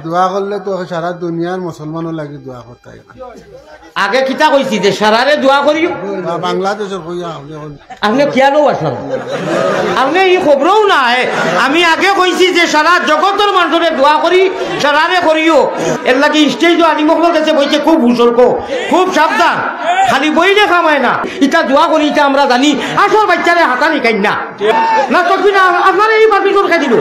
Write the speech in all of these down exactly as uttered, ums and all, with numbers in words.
দোয়া করলে তো সারা দুনিয়ার মুসলমানর লাগি দোয়া করতে হয়। আগে কিতা কইছি যে সারারে দোয়া করিও? বা-, বাংলাদেশর কইয়া আপনে এখন আপনে কিয়ানো আসলাম? আপনে ই খবরও নাই। আমি আগে কইছি যে সারা জগতর মানুষরে দোয়া করি, সারারে করিও। এর লাগি stage-ও আলিম অকলর গেছে বইতে খুব হুঁশ করো, খুব সাবধান। খালি বইলে কামায় না। ইতা দোয়া করি, ইতা আমরা জানি। আসল বাচ্চারে হাতানি কাইন না। না তো কি না, আপনারে ই permission কে দিল?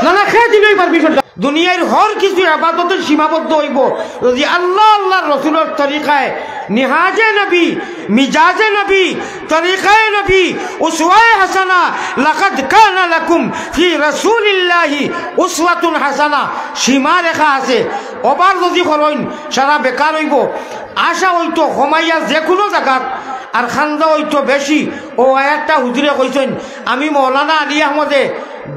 না, না, কে দিল ই permission? দুনিয়ার হর কিছু ইবাদতে সীমাবদ্ধ অইবো। যদি আল্লাহ, আল্লাহর রসুলর তরিকায়, নিহাজে নবী, মিজাজে নবী, তরিকায় নবী, উসওয়ায়ে হাসানা, লাকাদ কানা লাকুম ফি রাসূলিল্লাহি উসওয়াতুন হাসানা, সীমারেখা আছে। Over যদি করইন, সারা বেকার অইবো। আশা অইতো কমাইয়া যেকুনু জাগাত, আর কান্দা অইতো বেশি। অউ আয়াতটা হুজুরে কইছইন, আমি মৌলানা আলী আহমদে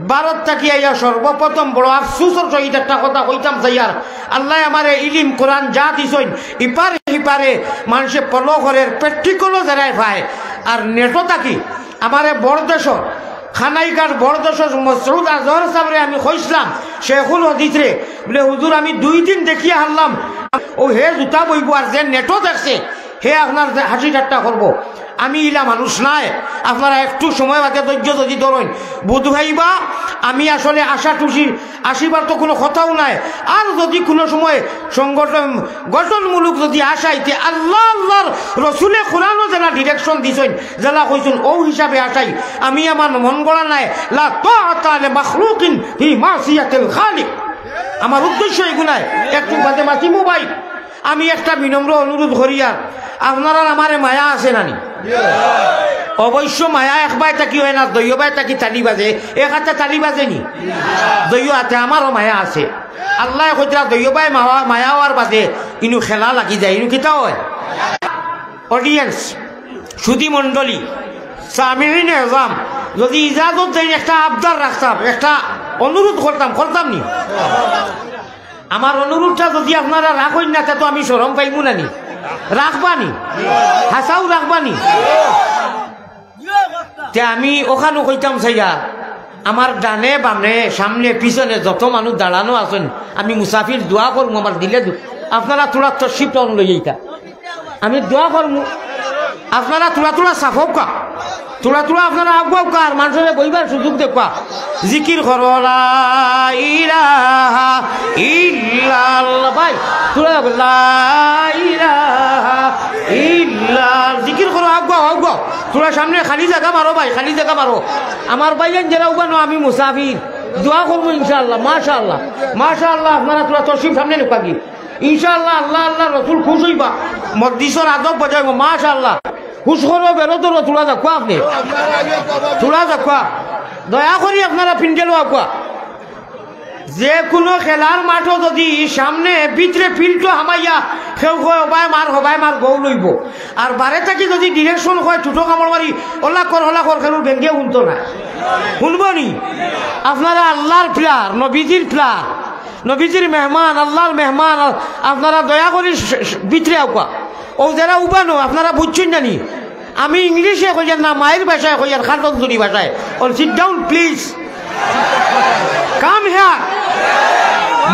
ভারত থাকি আইয়া সর্বপ্রথম বড় আফসোসর সহিত একটা কথা কইতাম চাইয়ার, আল্লায় আমারে ইলিম কোরআন যা দিছইন, ইপারে হিপারে মানষে follow করের, practical-ও যেরায় পায়। আর net-ও থাকি আমারে বড়দেশর, কানাইঘাট বড়দেশর মসউদ আজহার সাবরে আমি কইছলাম, শেখুল হাদিসরে, বলে, "হুজুর, আমি দুই দিন দেখিয়া হারলাম, অউ হে জুতা বইবো, আর যে net-ও দেখছে, হে আপনার যে হাসি ঠাট্টা করবো।" আমি ইলা মানুষ নায়, আপনারা একটু সময় বাদে ধৈর্য যদি ধরইন, বুঝ পাইবা আমি আসলে আশা টুসি আসিবার তো কুনু কথাও নাই। আর যদি কুনু সময় সংগঠন গঠনমূলক যদি আশা অইতে আল্লাহ, আল্লাহর রসুলে কোরআনও যেলা direction দিছইন, যেলা কইছইন, অউ হিসাবে আশাই আমি আমার মন গড়া নায়, লা তাআতা লি মাখলুকিন ফি মাসিয়াতিল খালিক। আমার উদ্দেশ্য এগু নায়, একটু বাদে মাতিমু ভাই। আমি একটা বিনম্র অনুরোধ করিয়ার, আপনারার আমারে মায়া আছে নানি? অবশ্য মায়া এক বায় থাকি অয় না, দইও বায় থাকি তালি বাজে, এক আতে তালি বাজে নি? দইও আতে আমারও মায়া আছে। আল্লায় কইতরা দইও বায় মায়া, মায়া অওয়ার বাদে ইনু খেলা লাগি যায়, ইনু কিতা অয়? Audience, সুধী মণ্ডলী, সামিইন এজাম, যদি ইজাজত দেইন একটা আবদার রাখতাম, একটা অনুরোধ করতাম, করতাম নি? আমার অনুরোধটা যদি আপনারা রাখইন না, তে তো আমি শরম পাইমু না নি? রাখবা নি? হাছাউ রাখবা নি? তে আমি অখানউ কইতাম চাইয়ার, আমার ডানে বামে সামনে পিছনে যত মানুষ দাঁড়ানো আছইন, আমি মুসাফির দোয়া করমু, আমার দিলে দু-, আপনারা থুড়া তশরিফ টাউন লই যাইতা। আমি দোয়া করমু, আপনারা থুড়া থুড়া সাফ অউক্কা, থুড়া থুড়া আপনারা আগুয়াউক্কা, আর মানষরে বইবার সুযোগ দেউক্কা। জিকির করো, লা ইলাহা ইল্লাল্লাহ। ভাই, থুড়া লা ইলাহা ইল্লাল্লাহ। জিকির করো, আগুয়াও, আগুয়াও। থুড়া সামনে খালি জাগা মারো ভাই, খালি জাগা মারো। আমার ভাইয়াইন যেরা উবানো, আমি মুসাফির, দোয়া করমু ইনশাআল্লাহ। মাশাআল্লাহ, মাশাআল্লাহ। আপনারা থুড়া তশরিফ সামনে নেউক্কা গি। ইনশাআল্লাহ, আল্লাহ, আল্লাহর রসুল খুশ অইবা। মজলিসর আদব বজায় অইবো, মাশাআল্লাহ। হুশ করো, বেরো ধরো, থুড়া যাউক্কা আপনে। থুড়া যাউক্কা। দয়া করি আপনারা পিন্ডেলো আউক্কা। যে কুনু খেলার মাঠো যদি সামনে ভিতরে ফিল্ডো হামাইয়া কেউ কয়, "ওবায় মার, হবায় মার", গোল অইবো। আর বারে থাকি যদি direction কয়, "ছোটো কামড় মারি, ওলা কর, ওলা কর", কেউর বেঙ্গে হুনতো নায়। হুনবো নি? আপনারা আল্লাহর player, নবীজির player। নবীজির মেহমান, আল্লাহর মেহমান, আ-, আপনারা দয়া করি স-, স-, ভিতরে আউক্কা। অউ যেরা উবানো, আপনারা বুঝছইন না নি? আমি ইংলিশে কইয়ার না, মায়ের ভাষায় কইয়ার, খাটঞ্জুরি ভাষায়। All sit down, please. Come here.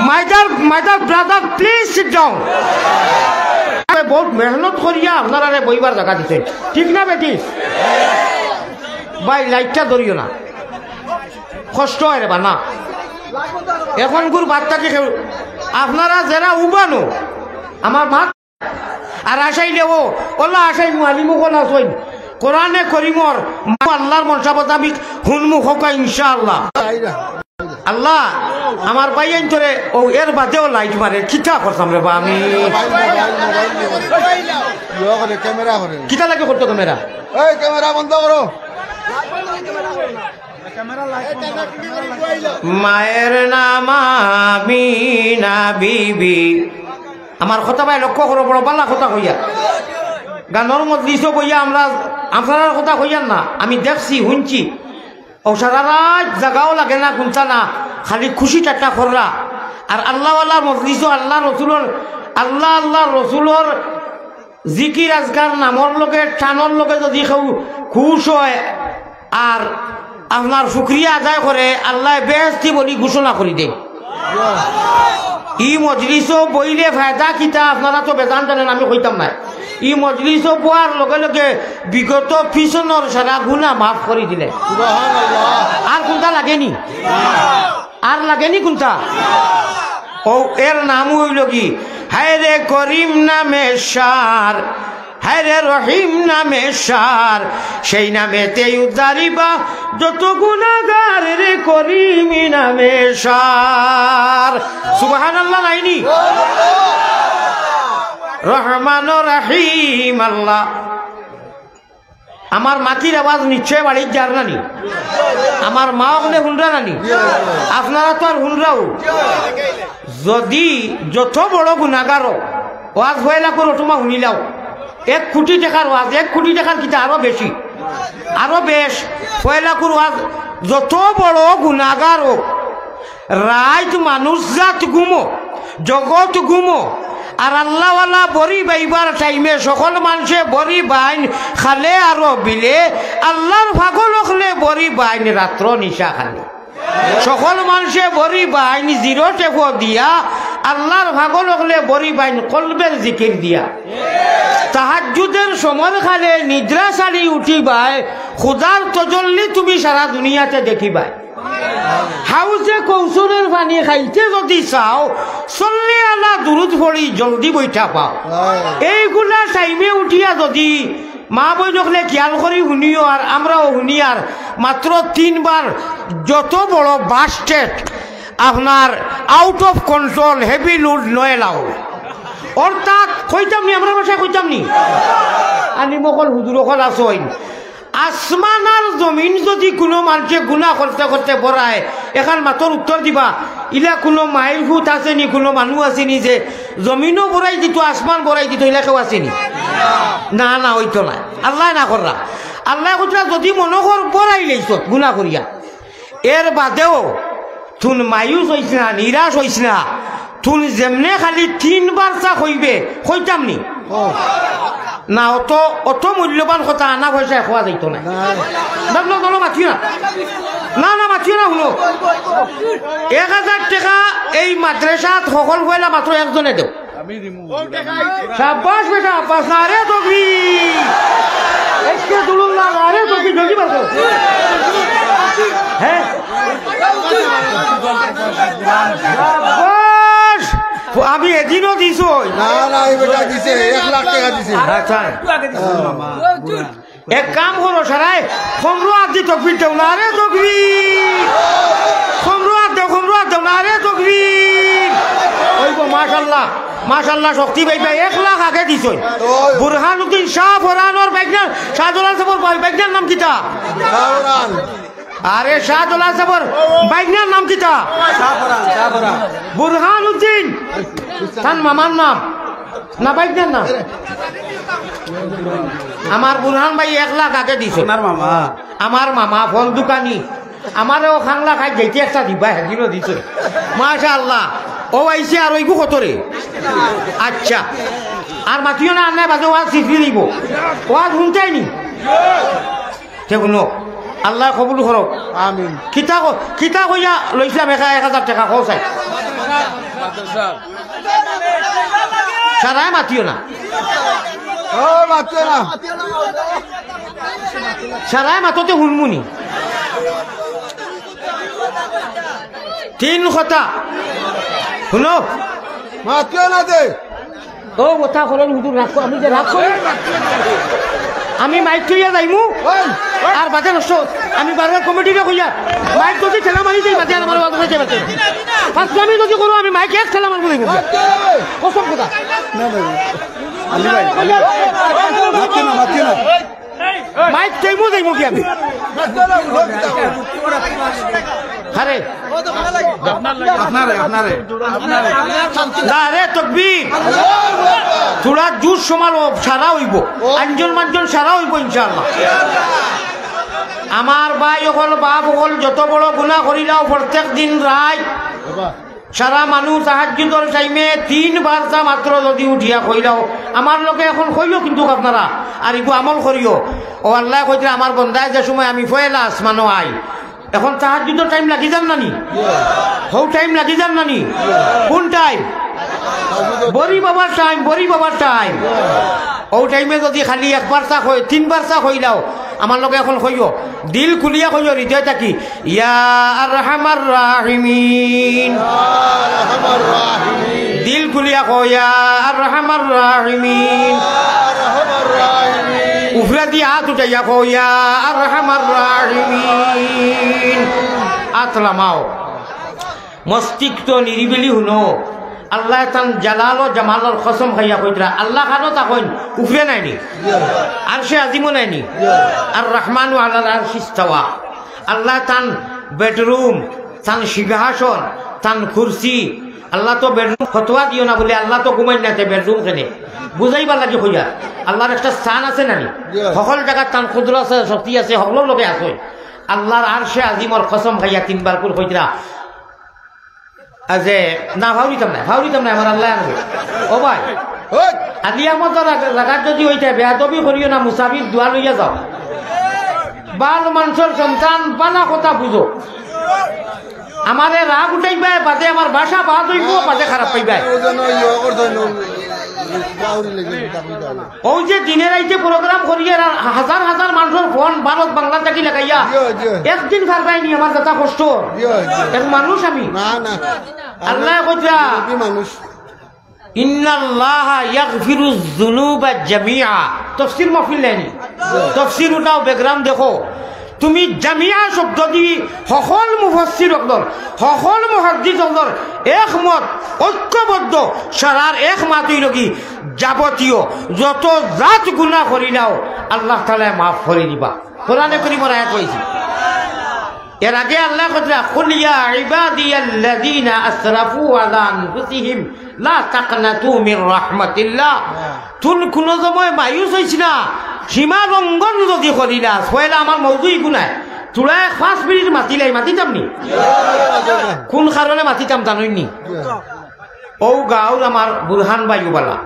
My dear, my dear brother, please sit down. বউত মেহনত করিয়া আপনারারে বইবার জাগা দিছইন। ঠিক না বেটি? ভাই, লাইটটা ধরিও না। কষ্ট অয় রে বা, না। অখনকুর বাদ থাকি কেউ, আপনারা যেরা উবানো, আমার মা, আর আশাইলে ও, ওলা আশাই মুআলিম অকল আছইন। কোরআনে করিমর, আল্লাহর মনসা মোতাবিক হুনমু কউক্কা ইনশাআল্লাহ। আল্লাহ, আমার ভাইয়াইন্তরে, ও এর বাদেও লাইট মারে, কিতা করতাম রে বা আমি? Mobile, mobile, mobile, mobile. ইয়ে করে, ক্যামেরা করে। কিতা লাগে করতো ক্যামেরা? এই ক্যামেরা বন্ধ করো। মায়ের নাম আমিনা বিবি। আমার কথা ভাই লক্ষ্য করো, বড় বালা কথা কইয়া। গানর মজলিসো বইয়া আমরা, আপনারার কথা কইয়ার না, আমি দেখছি, হুনছি। অউ সারা রাইত জাগাও লাগে না, ঘুমতা না, খালি খুশি ঠাট্টা কররা। আর আল্লাহওয়ালার মজলিসো আল্লাহ রসুলর, আল্লাহ, আল্লাহ রসুলর জিকির আজকার নামর লগে, টানর লগে যদি কেউ খুশ অয়, আর আপনার শুকরিয়া আদায় করে আল্লায় বেহেস্তি বলি ঘোষণা করি দেইন। ই মজলিসো বইলে ফায়দা কিতা, আপনারা তো বেজান জানইন, আমি কইতাম নায়। ই মজলিসো বওয়ার লগে লগে বিগত পিছনর সারা গুনা মাফ করি দিলে। সুবহানাল্লাহ। আর কুনটা লাগেনি? আর লাগেনি কুনটা? ও, এর নাম অইলো কি? হায় রে করিম নামে সার, হায় রে রহিম নামে সার, সেই নামেতেই উদ্ধারিবা যত গুনাগার রে করিম নামে সার। সুবহানাল্লাহ নাইনি? রহমান রহিম আল্লাহ। আমার মাতির আওয়াজ নিশ্চয় বাড়িত যার নানি? আমার মা অকলে হুনরা নানি? আপনারা তো আর হুনরাও। যদি যত বড় গুনাগারও, ওয়াজ হইলা করো, তোমা হুনিলাও। এক কোটি টেকার ওয়াজ, এক কোটি টেকার কিতা আরো বেশি, আরো বেশ। পয়লা কুর ওয়াজ, যত বড় গুনাগারও, রাইত মানুষ জাত ঘুমো, জগত ঘুমো, আর আল্লাহওয়ালা বড়ি বাইবার টাইমে সকল মানষে বড়ি বাইন খালে আরো বিলে, আল্লাহর পাগল অকলে বড়ি বাইন রাত্র নিশা খালে। সকল মানষে বড়ি বাইন জিরো টেপো দিয়া, আল্লাহর পাগল অকলে বড়ি বাইন কলবের জিকির দিয়া। তাহাজ্জুদের সময় খালে নিদ্রা ছাড়ি উঠিবায়, খুদার তজল্লি তুমি সারা দুনিয়াতে দেখিবায়। হাউজে কৌসরের পানি খাইতে যদি চাও, সল্লি আলা দুরুদ পড়ি জলদি বইঠা পাও। এইগুলা টাইমে উঠিয়া যদি মা বইন অকলে খেয়াল করি হুনিও, আর আমরাও হুনি, আর মাত্র তিনবার যত বড় বাস্টেড আপনার out of control heavy load নয় লাও, অর্থাৎ কইতাম নি, আমরা ভাষায় কইতাম নি, আলিম অকল হুজুর অকল আছইন, আসমান আর জমিন যদি কুনু মানষে গুনা করতে করতে বড়ায়, এখান মাতর উত্তর দিবা, ইলা কুনু মাইল ফুট আছেনি, কুনু মানুষ আছেনি যে জমিনও বড়াই দিত, আসমান বড়াই দিত, ইলা কেউ আছেনি? না, না, অইতো নায়। আল্লায় না কররা। আল্লায় কইতরা, যদি মনো কর বড়াই লাইছত গুনা করিয়া, এর বাদেও তুন মায়ুস অইস না, নিরাশ অইস না। তুন যেমনে খালি তিনবার চা কইবে, কইতাম নি? না, অত, অত মূল্যবান কথা আনা পয়সায় কওয়া যাইতো নায়। ভাবলো, চলো, মাতিও না। না, না, মাতিও না, হুনো। এক হাজার টেকা এই মাদ্রাসাত হকল পয়লা মাত্র একজনে দেও। সাব্বাস বেটা, সাব্বাস, নারে তকবীর। একটু দুলুন না, নারে তকবীর, জলদি বার করো। হ্যাঁ? সাব্বাস। আমি এদিনও দিছই। না, না, এই বেটা দিছে, এক লাখ টেকা দিছে। আচ্ছা। এক কাম করো, সারায় কমরু আত দি তকবীর দেও, নারে তকবীর। কমরু আত দেও, কমরু আত দেও, নারে তকবীর। অইবো, মাশাআল্লাহ, মাশাআল্লাহ, শক্তি পাইবা, এক লাখ আগে দিছই। বুরহানুদ্দিন শাহ ফরানর বাইগনার, শাহজালাল সাবর বাই-, বাইগনার নাম কিতা? শাহরান। আরে শাহজালাল সাবর বাইগনার নাম কিতা? শাহফরান, শাহফরান। বুরহানুদ্দিন, তান মামার নাম। না, বাইগনার নাম। আমার বুরহান ভাই এক লাখ আগে দিছে। আমার মামা। আমার মামা ফল দোকানি। আমারেও খাংলা খাই যাইতে একটা দিবা, হেদিনও দিছে। মাশাআল্লাহ। ও আইছে আর ওইগু কত রে? আচ্ছা। আর মাতিও না, আন্নায় বাজে ওয়াজ সিফরি দিব। ওয়াজ হুনতায় নি? তে হুনো, আল্লায় কবুল করো। আমিন। কিতা ক-, কিতা কইয়া লইছলাম একা এক হাজার টেকা, কও চাই। সারায় মাতিও না। ও, মাতিও না। সারায় মাততে হুনমুনি। তিন কথা। হুনো। মাতিও না দে। ও, কথা করেন হুজুর, রাগ কর-, আমি যে রাগ করি, আমি মাইক থইয়া যাইমু, ওই, ওই। আর বাদে নষ্ট, আমি বারবার কমিটিরে কইয়া, মাইক যদি ঠেলা মারি দেই, বাদে আর আমার ওয়াজ হয়ে যাবে। ফার্স্ট আমি যদি করো, আমি মাইক এক ঠেলা মারবো দেখবো। কসম কথা। না, না, না। আলী ভাই, আলী ভাই। মাতিও না, মাতিও না। মাইক চাইমু, যাইমু কি আমি? আরে। আপনারে, আপনারে। নারে তকবীর। থুড়া জুর সমাল সারা অইবো। আঞ্জন মাঞ্জন সারা অইবো ইনশাআল্লাহ। আমার ভাই অকল, বাপ অকল, যত বড় গুনা করিলাও, প্রত্যেক দিন রাইত সারা মানুষ তাহাজ্জুদর টাইমে তিনবার চা মাত্র যদি উঠিয়া কইলাও, আমার লগে এখন কইও কিন্তু আপনারা, আর ইগু আমল করিও। ও আল্লায় কইতরা, "আমার বন্দায় যে সময় আমি পয়লা আসমানো আই।" এখন তাহাজ্জুদর টাইম লাগি যার না নি? হউ টাইম লাগি যার না নি? কুন টাইম? বড়ি বাবার টাইম, বড়ি বাবার টাইম। ও টাইমে যুদি খালি একবার চা কই, তিনবার চা কইলাও, আমার লগে এখন কইও, দিল খুলিয়া কইও, হৃদয় থাকি, "ইয়া আরহামার রাহিমিন।" দিল খুলিয়া কও, "ইয়া আরহামার রাহিমিন।" উফরেদি আত উঠাইয়া কও, "ইয়া আরহামার রাহিমিন।" আত লামাও। মস্তিষ্ক তো নিরিবিলি হুনো। আল্লায় তান জালাল ও জামালর কসম খাইয়া কইতরা, আল্লাহ কানো থাকইন, উফরে নায়নি? আরশে আজিমো নায়নি? আর রহমানু আলাল আরশি ইস্তাওয়া। আল্লায় তান বেডরুম, তান সিংহাসন, তান কুরসি, আল্লাহ তো বেডরুম ফতোয়া দিও না বুলে আল্লাহ তো ঘুমাইন না, তে বেডরুম কেনে? বুঝাইবার লাগি কইয়ার। আল্লাহর একটা স্থান আছে না নি? হকল জাগাত তান কুদরত আছে, শক্তি আছে, হকলর লগে আছে। আল্লাহর আরশে আজিমর কসম খাইয়া তিনবার কুর কইতরা। আজে না, ফাউরিতাম না, ফাউরিতাম না, আমার আল্লায় আনবো। ও ভাই, ওই! আলী আহমদর জাগা-, জাগাত যুদি অইতে বেয়াদবি করিও না, মুসাফির দোয়া লইয়া যাও। বাল মানষর সন্তান, বালা কথা বুঝো। আমারে রাগ উঠাইবায়, বাদে আমার ভাষা বাদ অইবো, বাদে খারাপ পাইবায়। ও যে দিনে রাইতে প্রোগ্রাম করিয়ার আর হাজার হাজার মানষর ফোন ভারত বাংলা থাকি লাগাইয়া, জি, জি। একদিন পারবায়নি আমার যেতা কষ্ট। জি, জি। এক মানুষ আমি। না, না। আল্লায় কইতরা, মুরব্বি মানুষ। "ইন্নাল্লাহা ইয়াগফিরুয যুনুবা জামিআ।" তফসির মাহফিল নায়নি? তফসির উঠাও, ব্যাকগ্রাউন্ড দেখো। তুমি জামিআ শব্দ দি হকল মুফাসসির অকলর, হকল মুহাদ্দিস অকলর একমত, ঐক্যবদ্ধ, সারার এক মাত অইলো কি, যাবতীয় যত জাত গুনাহ করিলাও, আল্লাহ তাআলায় মাফ করি দিবা। কোরআনে করিমর আয়াত অইছে। এর আগে আল্লায় কইতরা, "কুল ইয়া ইবাদিয়াল্লাযীনা আসরাফু আলা আনফুসিহিম লা তাকনাতু মির রাহমাতিল্লাহ।" তুন কুনু সময় মায়ুস অইছ না, সীমা লঙ্ঘন যুদি করিলাস, পয়লা আমার মৌজু ইগু নায়। তুরা এক পাঁচ মিনিট মাতিলাই, মাতিতাম নি? কুন কারণে মাতিতাম জানইন নি? ও গাউর আমার বুরহান ভাই উবালা।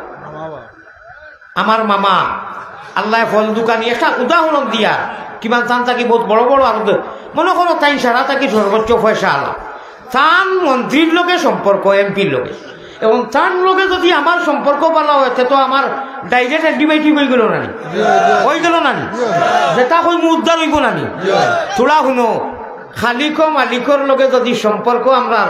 আমার মামা, আল্লায় ফল দুকানি, একটা উদাহরণ দিয়া, কিমান তান থাকি বউত বড় বড় আরো দে-, মনো করো তাইন সারা থাকি সর্বোচ্চ পয়সা আলা। তান মন্ত্রীর লগে সম্পর্ক, এমপির লগে। এবং তান লগে যুদি আমার সম্পর্ক ভালা অয়, তে তো আমার ডাইরেক্ট অ্যান্টিবায়োটিক অইগেলো না নি? অইগেলো না নি? যেতা কইমু উদ্ধার অইবো না নি? থুড়া হুনো, খালিক ও মালিকর লগে যুদি সম্পর্ক আমরার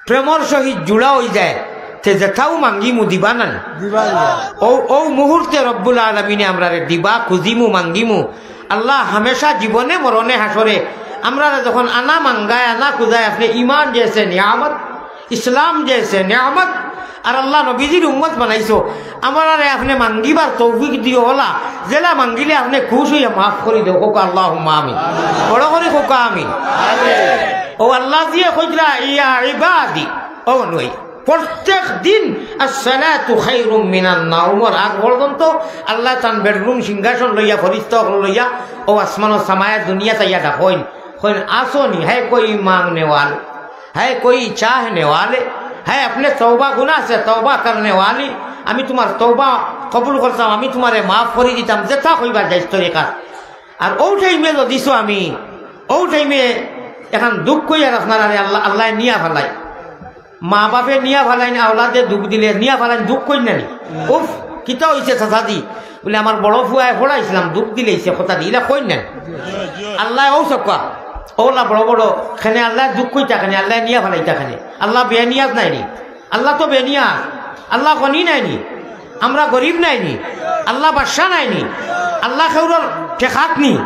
প্রেমর সহিত জুড়া অইযায়, তে যেতাউ মাঙ্গিমু দিবা না নি? দিবা না। ও, ও মুহূর্তে রব্বুল আলামিনে আমরারে দিবা, খুজিমু, মাঙ্গিমু। আল্লাহ হামেশা জীবনে মরণে হাশরে আমরারে যখন আনা মাঙ্গায়, আনা খুজায়, আপনে ইমান জেসে নিয়ামত, ইসলাম জেসে নিয়ামত, আর আল্লাহ নবীজির উম্মত বানাইছো, আমরারে আপনে মাঙ্গিবার তৌফিক দিও ওলা, যেলা মাঙ্গিলে আপনে খুশ অইয়া মাফ করি দেও। কউক্কা আল্লাহুম্মা আমিন। বড় করি কউক্কা আমিন। ও আল্লাহ জিয়ে কইতরা, "ইয়া ইবাদি", ও নই, প্রত্যেক দিন "আসসালাতু খায়রুম মিনান নাওমর" আগ পর্যন্ত আল্লায় তান বেডরুম সিংহাসন লইয়া, ফিরিস্তা অকল লইয়া, ও আসমানো সামায়া দুনিয়াত আইয়া ডাকইন, কইন, "আসো নি?" হে কই, "মাংনে ওয়ালে।" হে কই, "চাহনে ওয়ালে।" হে আপনে তওবা গুনা সে তওবা করনে ওয়ালি, আমি তুমার তওবা কবুল করতাম, আমি তুমারে মাফ করি দিতাম, যেতা কইবার যাইজ তরিকা। আর ও টাইমে যুদি দিছো আমি, ও টাইমে এখান দুখ কইয়ার আপনারারে আল্লাহ, আল্লায় নিয়া ফালাই। মা বাপে নিয়া ফালাইন, আওলাদে দুখ দিলে, নিয়া ফালাইন, দুখ কইন না নি? উফ, কিতা অইছে চাচাজি? বুলে, "আমার বড় ফুয়ায় পড়াইছলাম, দুখ দিলাইছে, কথা দি", ইলা কইন না নি? আল্লায় ও সবকা, ওলা বড় বড়, খেনে আল্লায় দুখ কইতা খেনে, আল্লায় নিয়া ফালাইতা খেনে। আল্লাহ বেনিয়াজ নায় নি? আল্লাহ তো বেনিয়াজ। আল্লাহ গনি নায় নি? আমরা গরিব নায় নি? আল্লাহ বাদশা নায় নি? আল্লাহ কেউরর ঠেকাত নি?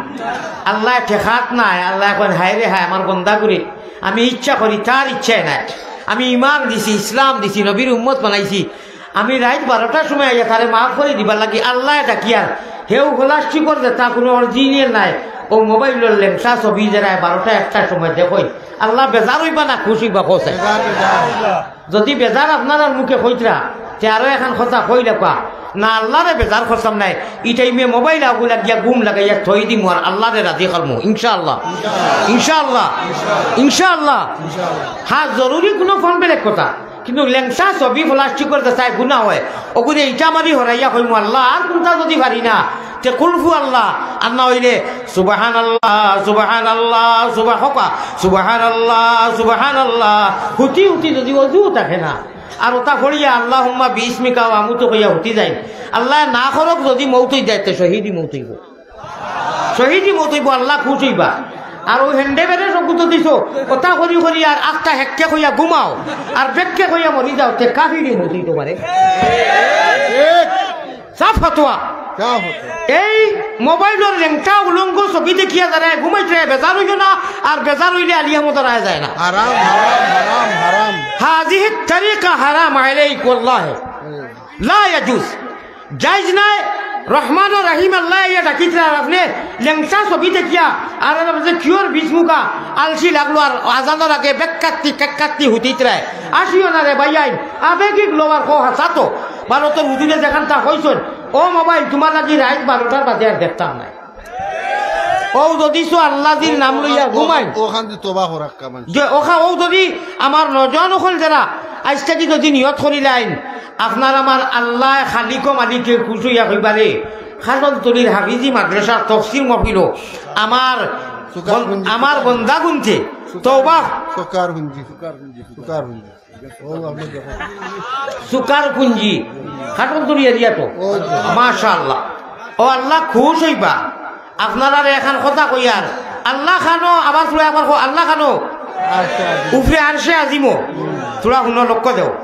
আল্লায় ঠেকাত নায়। আল্লায় কইন, "হায় রে হায়, আমার বন্দাগুরে, আমি ইচ্ছা করি, তার ইচ্ছায় নায়। আমি ইমান দিছি, ইসলাম দিছি, নবীর উম্মত বানাইছি। আমি রাইত বারোটার সময় আইয়া তারে মাফ করি দিবার লাগি আল্লায় ডাকিয়ার, হেউ প্লাস্টিকর যেতা কুনু অরিজিনাল নায়, ও মোবাইলর লেংটা ছবি যেরা বারোটা একটার সময় দেখইন, আল্লাহ বেজার অইবা না খুশ অইবা?" কও চাই। যুদি বেজার আপনারার মুখে কইতরা, তে আরো এখান কথা কইলাউক্কা, "না, আল্লারে বেজার করতাম নায়, ই টাইমে মোবাইল আগুলা গিয়া ঘুম লাগাইয়া থই দিমু আর আল্লারে রাজি করমু, ইনশাআল্লাহ, ইনশাআল্লাহ, ইনশাআল্লাহ।" হ্যাঁ, জরুরি কুনু ফোন বেলেগ কথা, কিন্তু লেংচা ছবি প্লাস্টিকর দেশায় গুনা অয়। অগুরে ইটা মারি হরাইয়া কইমু আল্লাহ, আর কুনটা যুদি পারি না, তে কুলহু আল্লাহ, আর না অইলে সুবহানাল্লাহ, সুবহানাল্লাহ, সুবহা-, হকা, সুবহানাল্লাহ, সুবহানাল্লাহ, হুতি হুতি যুদি অজু থাকে না, আর ওটা পড়িয়া আল্লাহুম্মা বিসমিকা ওয়া আমুতু কইয়া হুতি যাইন, আল্লায় না করউক যুদি মউত অই যায়, তে শহীদি মউত অইবো। শহীদি মউত অইবো, আল্লাহ খুশ অইবা। আর অউ হ্যান্ডেবেরে সবুত দিছো, কথা করি করি আর আখতা হেক্কে কইয়া ঘুমাও, আর বেক্কে কইয়া মরি যাও, তে কাফিরি মউত অইতো পারে। সাফ ফতোয়া। এই মোবাইলর লেংটা উলঙ্গ ছবি দেখিয়া যারা ঘুমাইতরায় বেজার অইও না, আর বেজার অইলে আলিয়া মতো রায় যায় না। হারাম, হারাম, হারাম, হারাম। হাজিহি তরিকা হারাম আলাইকুল্লাহ। লা ইয়াজুজ। জায়েজ নায়। রহমান ও রহিম আল্লায় ইয়া ডাকিতরা, আর আপনে লেংচা ছবি দেখিয়া আর আর যে কিওর বিষ মুখা আলসি লাগলো, আর আজানর আগে বেক্কাত্তি কেক্কাত্তি হুতিতরায়। আসিও না রে ভাইয়াইন, আবেগিক লওয়ার কো হাছা তো। ভারতর হুজুরে যেখানতা কইছইন, "ও মোবাইল, তুমার লাগি রাইত বারোটার বাদে আর দেখতাম নায়।" অউ যুদি সো আল্লাজির নাম লইয়া ঘুমাইন। অখান দি তওবা করাক্কা মানষে। যে অখা-, অউ যুদি আমার নওজোয়ান অকল যারা আইজ থাকি যুদি নিয়ত করিলাইন, আপনার আমার আল্লায় খালিক ও মালিকে খুশ অইয়া কইবা রে, খাজনতলির হাফিজি মাদ্রাসার তফসির মহফিলো আমার সুকার বন-, হুঞ্জি, আমার সুকার। বন্দা গুনতে তওবা। সুকার হুঞ্জি, সুকার হুঞ্জি, সুকার হুঞ্জি। সুকার পুঞ্জি, খাটুন দুরিয়া দিয়া তো। মাশাআল্লাহ। ও আল্লাহ খুশ অইবা। আপনারারে এখান কথা কইয়ার। আল্লাহ খানো, আবার তুরা একবার কও, আল্লাহ খানো। উপরে আরশে আজিমো। তুরা হুনো, লক্ষ্য দেও।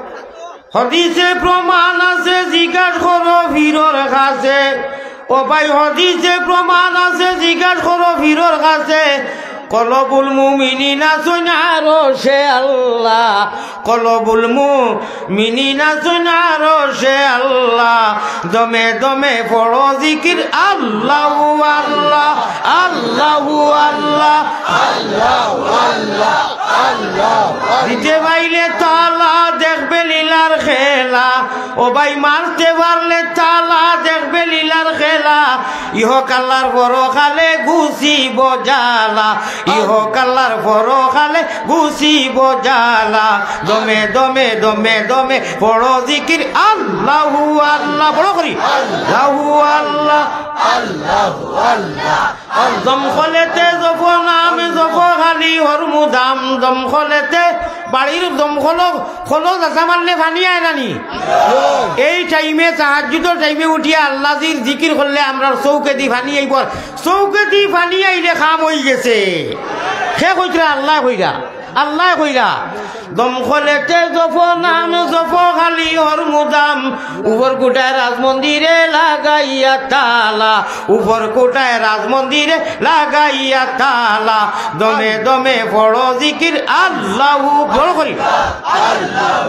হাদিসে প্রমাণ আছে, জিজ্ঞাস করো পীরর কাছে। ও ভাই, হাদিসে প্রমাণ আছে, জিজ্ঞাস করো পীরর কাছে। কলবুল মুমিনিনা আছইন আরশে আল্লাহ, কলবুল মুমিনিনা আছইন আরশে আল্লাহ। দমে দমে পড়ো জিকির আল্লাহু আল্লাহ, আল্লাহু আল্লাহ, আল্লাহু আল্লাহ, আল্লাহু আল্লাহ। দিতে পাইলে তালা দেখবে লীলার খেলা, ও ভাই, মারতে পারলে তালা দেখবে লীলার খেলা। ইহকাল আর পরকালে গুছিব জ্বালা, ইহকাল আর পরকালে গুছিব জ্বালা। দমে দমে, দমে দমে পড়ো জিকির আল্লাহু আল্লাহ। বড় করি, আল্লাহু আল্লাহ, আল্লাহু আল্লাহ। দমকলেতে জপো নাম, জপো খালি হরমুদাম। দমকলেতে, বাড়ির দমকলো, কলো যাতা মারলে পানি আয় না নি? এই টাইমে, তাহাজ্জুদর টাইমে উঠিয়া আল্লাজির জিকির করলে আমরার চউখেদি পানি আইবো। চউখেদি পানি আইলে কাম অইগেছে। কে কইতরা? আল্লায় কইরা, আল্লায় কইরা। দমকলেতে জপো নাম, জপো খালি হরমুদাম। উপর কোঠায় রাজমন্দিরে লাগাইয়া তালা, উপর কোঠায় রাজমন্দিরে লাগাইয়া তালা। দমে দমে পড়ো জিকির আল্লাহু, বড় করি। আল্লাহ,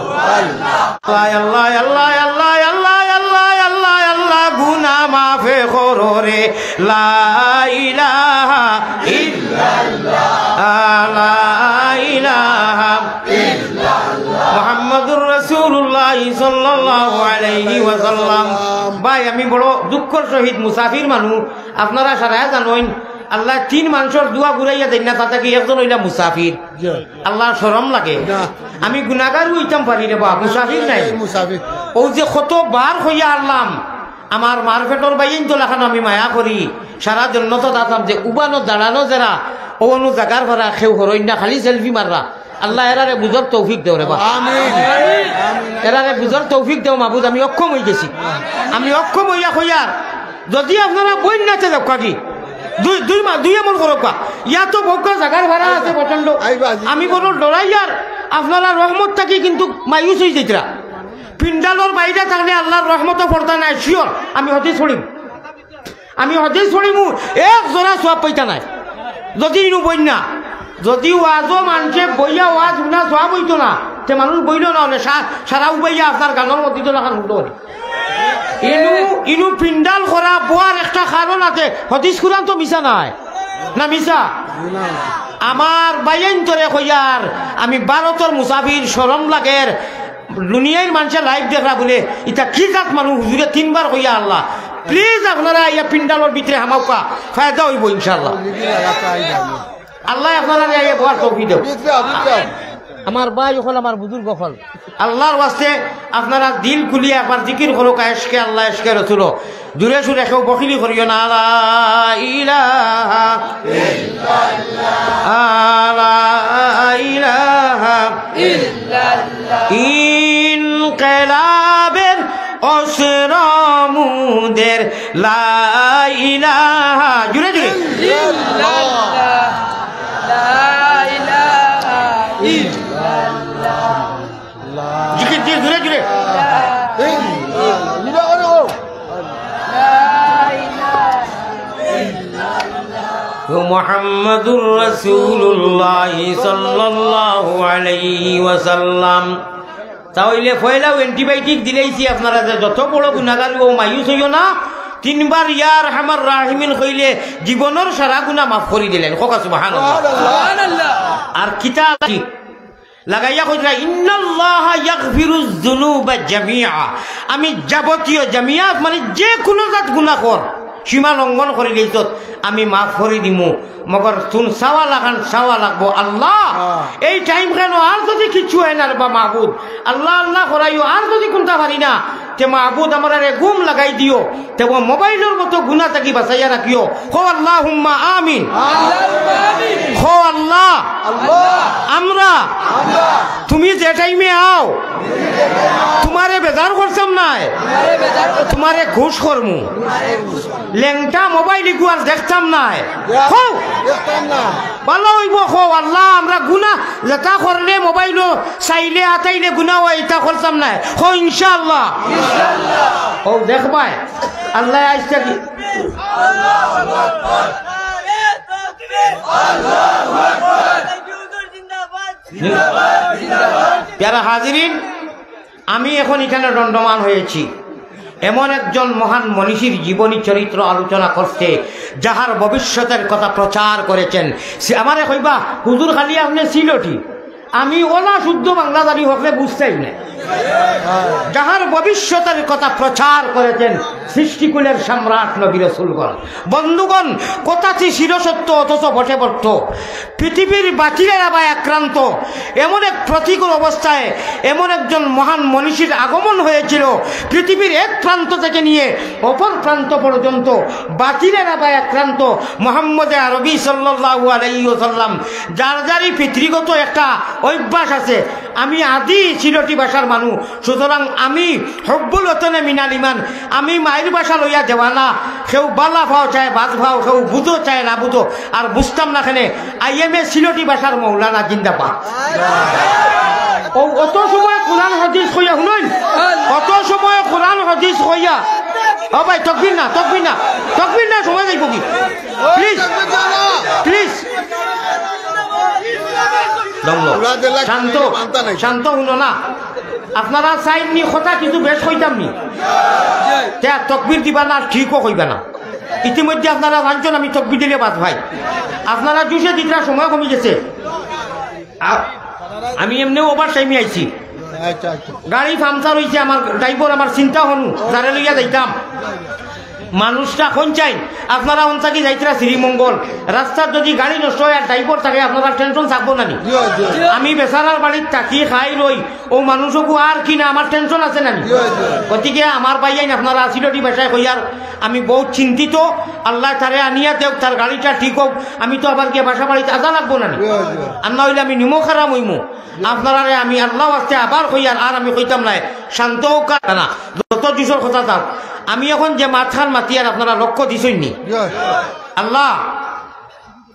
আল্লাহ, আল্লাহ, আল্লাহ, আল্লাহ, আল্লাহ, আল্লাহ, আল্লাহ, গুনা মাফে করো রে। লা ইলাহা ইল্লাল্লাহ, লা ইলাহা ইল্লাল্লাহ। মুহাম্মাদুর রাসূলুল্লাহ সাল্লাল্লাহু আলাইহি ওয়াসাল্লাম। ভাই, আমি বড় দুঃখর সহিত মুসাফির মানুষ, আপনারা সারায় জানইন, আল্লায় তিন মানষর দোয়া ঘুরাইয়া দেইন না, তাতে কি একজন অইলা মুসাফির? জি। আল্লার শরম লাগে। না। আমি গুনাগার অইতাম পারি রে বা, মুসাফির নায়। এই মুসাফির। অউ যে কতবার কইয়া হারলাম, আমার মার পেটর ভাইয়াইন তো লাখান আমি মায়া করি, সারা জন্নত দাতাম যে উবানো দাঁড়ানো যারা, অউ অনু জাগার ফারা কেউ হরইন না, খালি সেলফি মাররা। আল্লাহ এরারে বুঝার তৌফিক দেও রে বা। আমিন। এরারে বুঝার তৌফিক দেও মাবুদ, আমি অক্ষম অইগেছি। আমি অক্ষম অইয়া কইয়ার, যুদি আপনারা বইন নাতে যাউক্কা কি, দুই, দুই মা-, দুই আমল করউক্কা। ইয়া তো বউক্কা জাগার ভাড়া আছে প্রচণ্ড। আইবা, আইবা। আমি বড় ডরাইয়ার, আপনারা রহমত থাকি কিন্তু মায়ুস অইযাইতরা। পিন্ডালর বাইরে থাকলে আল্লার রহমতো পর্দা নাই, sure। আমি হাদিস পড়িমু। আমি হাদিস পড়িমু, এক জোড়া সওয়াব পাইতা নায়। যুদি ইনু বইন না, যুদি ওয়াজো মানষে বইয়া ওয়াজ হুনা সওয়াব অইতো না, তে মানুষ বইলো না, অনে সা-, সারা উবাইয়া আপনার গানর মধ্যে তো লাখান হুনতো পারে। ইনু, ইনু পিন্ডাল করা বওয়ার একটা কারণ আছে, হাদিস কুরআন তো মিছা নায়, না মিছা? আমার ভাইয়াইনতরে কইয়ার, আমি ভারতর মুসাফির, শরম লাগের, দুনিয়ার মানষে live দেখরা বুলে, ইতা কি জাত মানুষ, হুজুরে তিনবার কইয়া আল্লাহ। Please আপনারা আইয়া পিন্ডালর ভিতরে হামাউক্কা, ফায়দা অইবো ইনশাআল্লাহ। আল্লায় আপনারারে আইয়া বওয়ার তৌফিক দেও। আমার ভাই অকল, আমার বুজুর্গ অকল, আল্লাহর ওয়াস্তে আপনারা দিল খুলিয়া একবার জিকির করউক্কা, এশকে আল্লাহ, এশকে রসুল। জুরে সুরে কেউ বখিলি করিও না। লা ইলাহা ইল্লাল্লাহ, লা ইলাহা ইল্লাল্লাহ। ইনকিলাবের অস্ত্র মুদের লা ইলাহা, জুরে জুরে। ইল্লাল্লাহ, লা ইলাহা ইল্লাল্লাহ। জিকির দিয়ে জুরে জুরে। এই, এই, লা ইলাহা ইল্লাল্লাহ। মুহাম্মাদুর রাসূলুল্লাহ সাল্লাল্লাহু আলাইহি ওয়াসাল্লাম। তা অইলে পয়লাউ antibiotic দিলাইছি আপনারা, যে যত বড় গুনাগার অউ মায়ুস অইও না। তিনবার ইয়া আরহামার রাহিমিন কইলে জীবনর সারা গুনা মাফ করি দিলাইন। কউক্কা সুবহানাল্লাহ। সুবহানাল্লাহ। আর কিতা লাগাইয়া কইরা, "ইন্নাল্লাহা ইয়াগফিরুয যুনুবা জামিআ।" আমি যাবতীয় জামিআ, মানে যে কুনু জাত গুনা কর, সীমা লঙ্ঘন করিলাইছত, আমি মাফ করি দিমু। মগর তুন চাওয়া লাখান চাওয়া লাগবো, "আল্লাহ, হ্যাঁ। এই টাইম কেন আর যদি কিচ্ছু অয় না রে বা মাবুদ, আল্লাহ আল্লাহ করাইও, আর যদি কুনতা পারি না, তে মাবুদ আমরারে ঘুম লাগাই দিও।" তে অউ মোবাইলর মতো গুনা থাকি বাঁচাইয়া রাখিও। কও আল্লাহুম্মা আমিন। আল্লাহুম্মা আমিন। কও আল্লাহ, আল্লাহ। আমরা, আমরা। তুমি যে টাইমে আও, তুমারে বেজার করতাম নায়, তুমারে খুশ করমু। লেংটা মোবাইল ইগু আর দেখতাম নায়। কও। দেখতাম না। ভালা অইবো, কও আল্লাহ, আমরা গুনা যেটা করলে মোবাইলো চাইলে আতাইলে গুনা অয়, ইতা করতাম নায়। কও ইনশাআল্লাহ। ইনশাআল্লাহ। কও দেখবায়। আল্লাহ আইজ থাকি। প্যারা হাজিরিন, আমি এখন এখানে দণ্ডমান হয়েছি এমন একজন মহান মনীষীর জীবনী চরিত্র আলোচনা করতে, যাহার ভবিষ্যতের কথা প্রচার করেছেন। সে আমারে কইবা, "হুজুর, খালি আপনে সিলটি।" আমি অলা শুদ্ধ বাংলা জানি, হকলে বুঝতায় নায়। যাহার ভবিষ্যতের কথা প্রচার করেছেন সৃষ্টিকুলের সম্রাট নবী রসুলগণ। বন্ধুগণ, কথাটি চিরসত্য অথচ বটে বর্ত। পৃথিবীর বাতিলেরা বা আক্রান্ত এমন এক প্রতিকূল অবস্থায় এমন একজন মহান মনীষীর আগমন হয়েছিল। পৃথিবীর এক প্রান্ত থেকে নিয়ে অপর প্রান্ত পর্যন্ত বাতিলেরা বা আক্রান্ত মোহাম্মদে আরবি সাল্লাল্লাহু আলাইহি ওয়াসাল্লাম, যার যারই পিতৃগত একটা অভ্যাস আছে। আমি আদি সিলটি ভাষার মানুষ, সুতরাং আমি হব্বুল ওতনে মিনাল ইমান, আমি মাইর ভাষা লইয়া দেওয়ানা। কেউ বালা পাও চায় বাদ পাও, কেউ বুঝো চায় না বুঝো, আর বুঝতাম না কেনে। আই এম এ সিলটি ভাষার মৌলানা জিন্দাবাদ। ও অত সময় কোরআন হাদিস কইয়া, হুনইন, অত সময় কোরআন হাদিস কইয়া। ও ভাই, তকবির না, তকবির না, তকবির না, সময় যাইবো কি? Please, please. দম লও। শান্ত, শান্ত হুনো না। আপনারা চাইন নি কথা কিছু বেশ কইতাম নি? তে আর তকবির দিবা না, আর ঠিকও কইবা না। ইতিমধ্যে আপনারা জানছেন আমি তকবির দিলে বাদ ভাই। আপনারা জুশে দিতরা সময় কমি গেছে। আ-, আমি এমনেও ওভার টাইমে আইছি। আচ্ছা, আচ্ছা। গাড়ি পাংচার অইছে, আমার ড্রাইভার আমার চিন্তা হনু, যারে লইয়া যাইতাম। মানুষটা কোন চাইন, আপনারা অন থাকি যাইতরা শ্রীমঙ্গল, রাস্তাত যদি গাড়ি নষ্ট অয় আর ড্রাইভার থাকে, আপনারা টেনশন থাকবো না নি? জি, জি। আমি বেচারার বাড়িত থাকি, খাই, রই, ও মানুষগু আর কি না, আমার টেনশন আছে না নি? জি, জি। গতিকে আমার ভাইয়াইন আপনারা সিলটি ভাষায় কইয়ার, আমি বহুত চিন্তিত। আল্লায় তারে আনিয়া দেউক, তার গাড়িটা ঠিক অউক, আমি তো আবার গিয়া বাসা বাড়িত আজা লাগবো না নি? জি, জি। আর না অইলে আমি নিমক হারাম অইমু। আপনারারে আমি আল্লাহ ওয়াস্তে আবার কইয়ার, আর আমি কইতাম নায়, শান্ত অউক্কা না, যত জুশর কথা থাক। আমি এখন যে মাতখান মাতিয়ার আপনারা লক্ষ্য দিছইন নি? জি। আল্লাহ,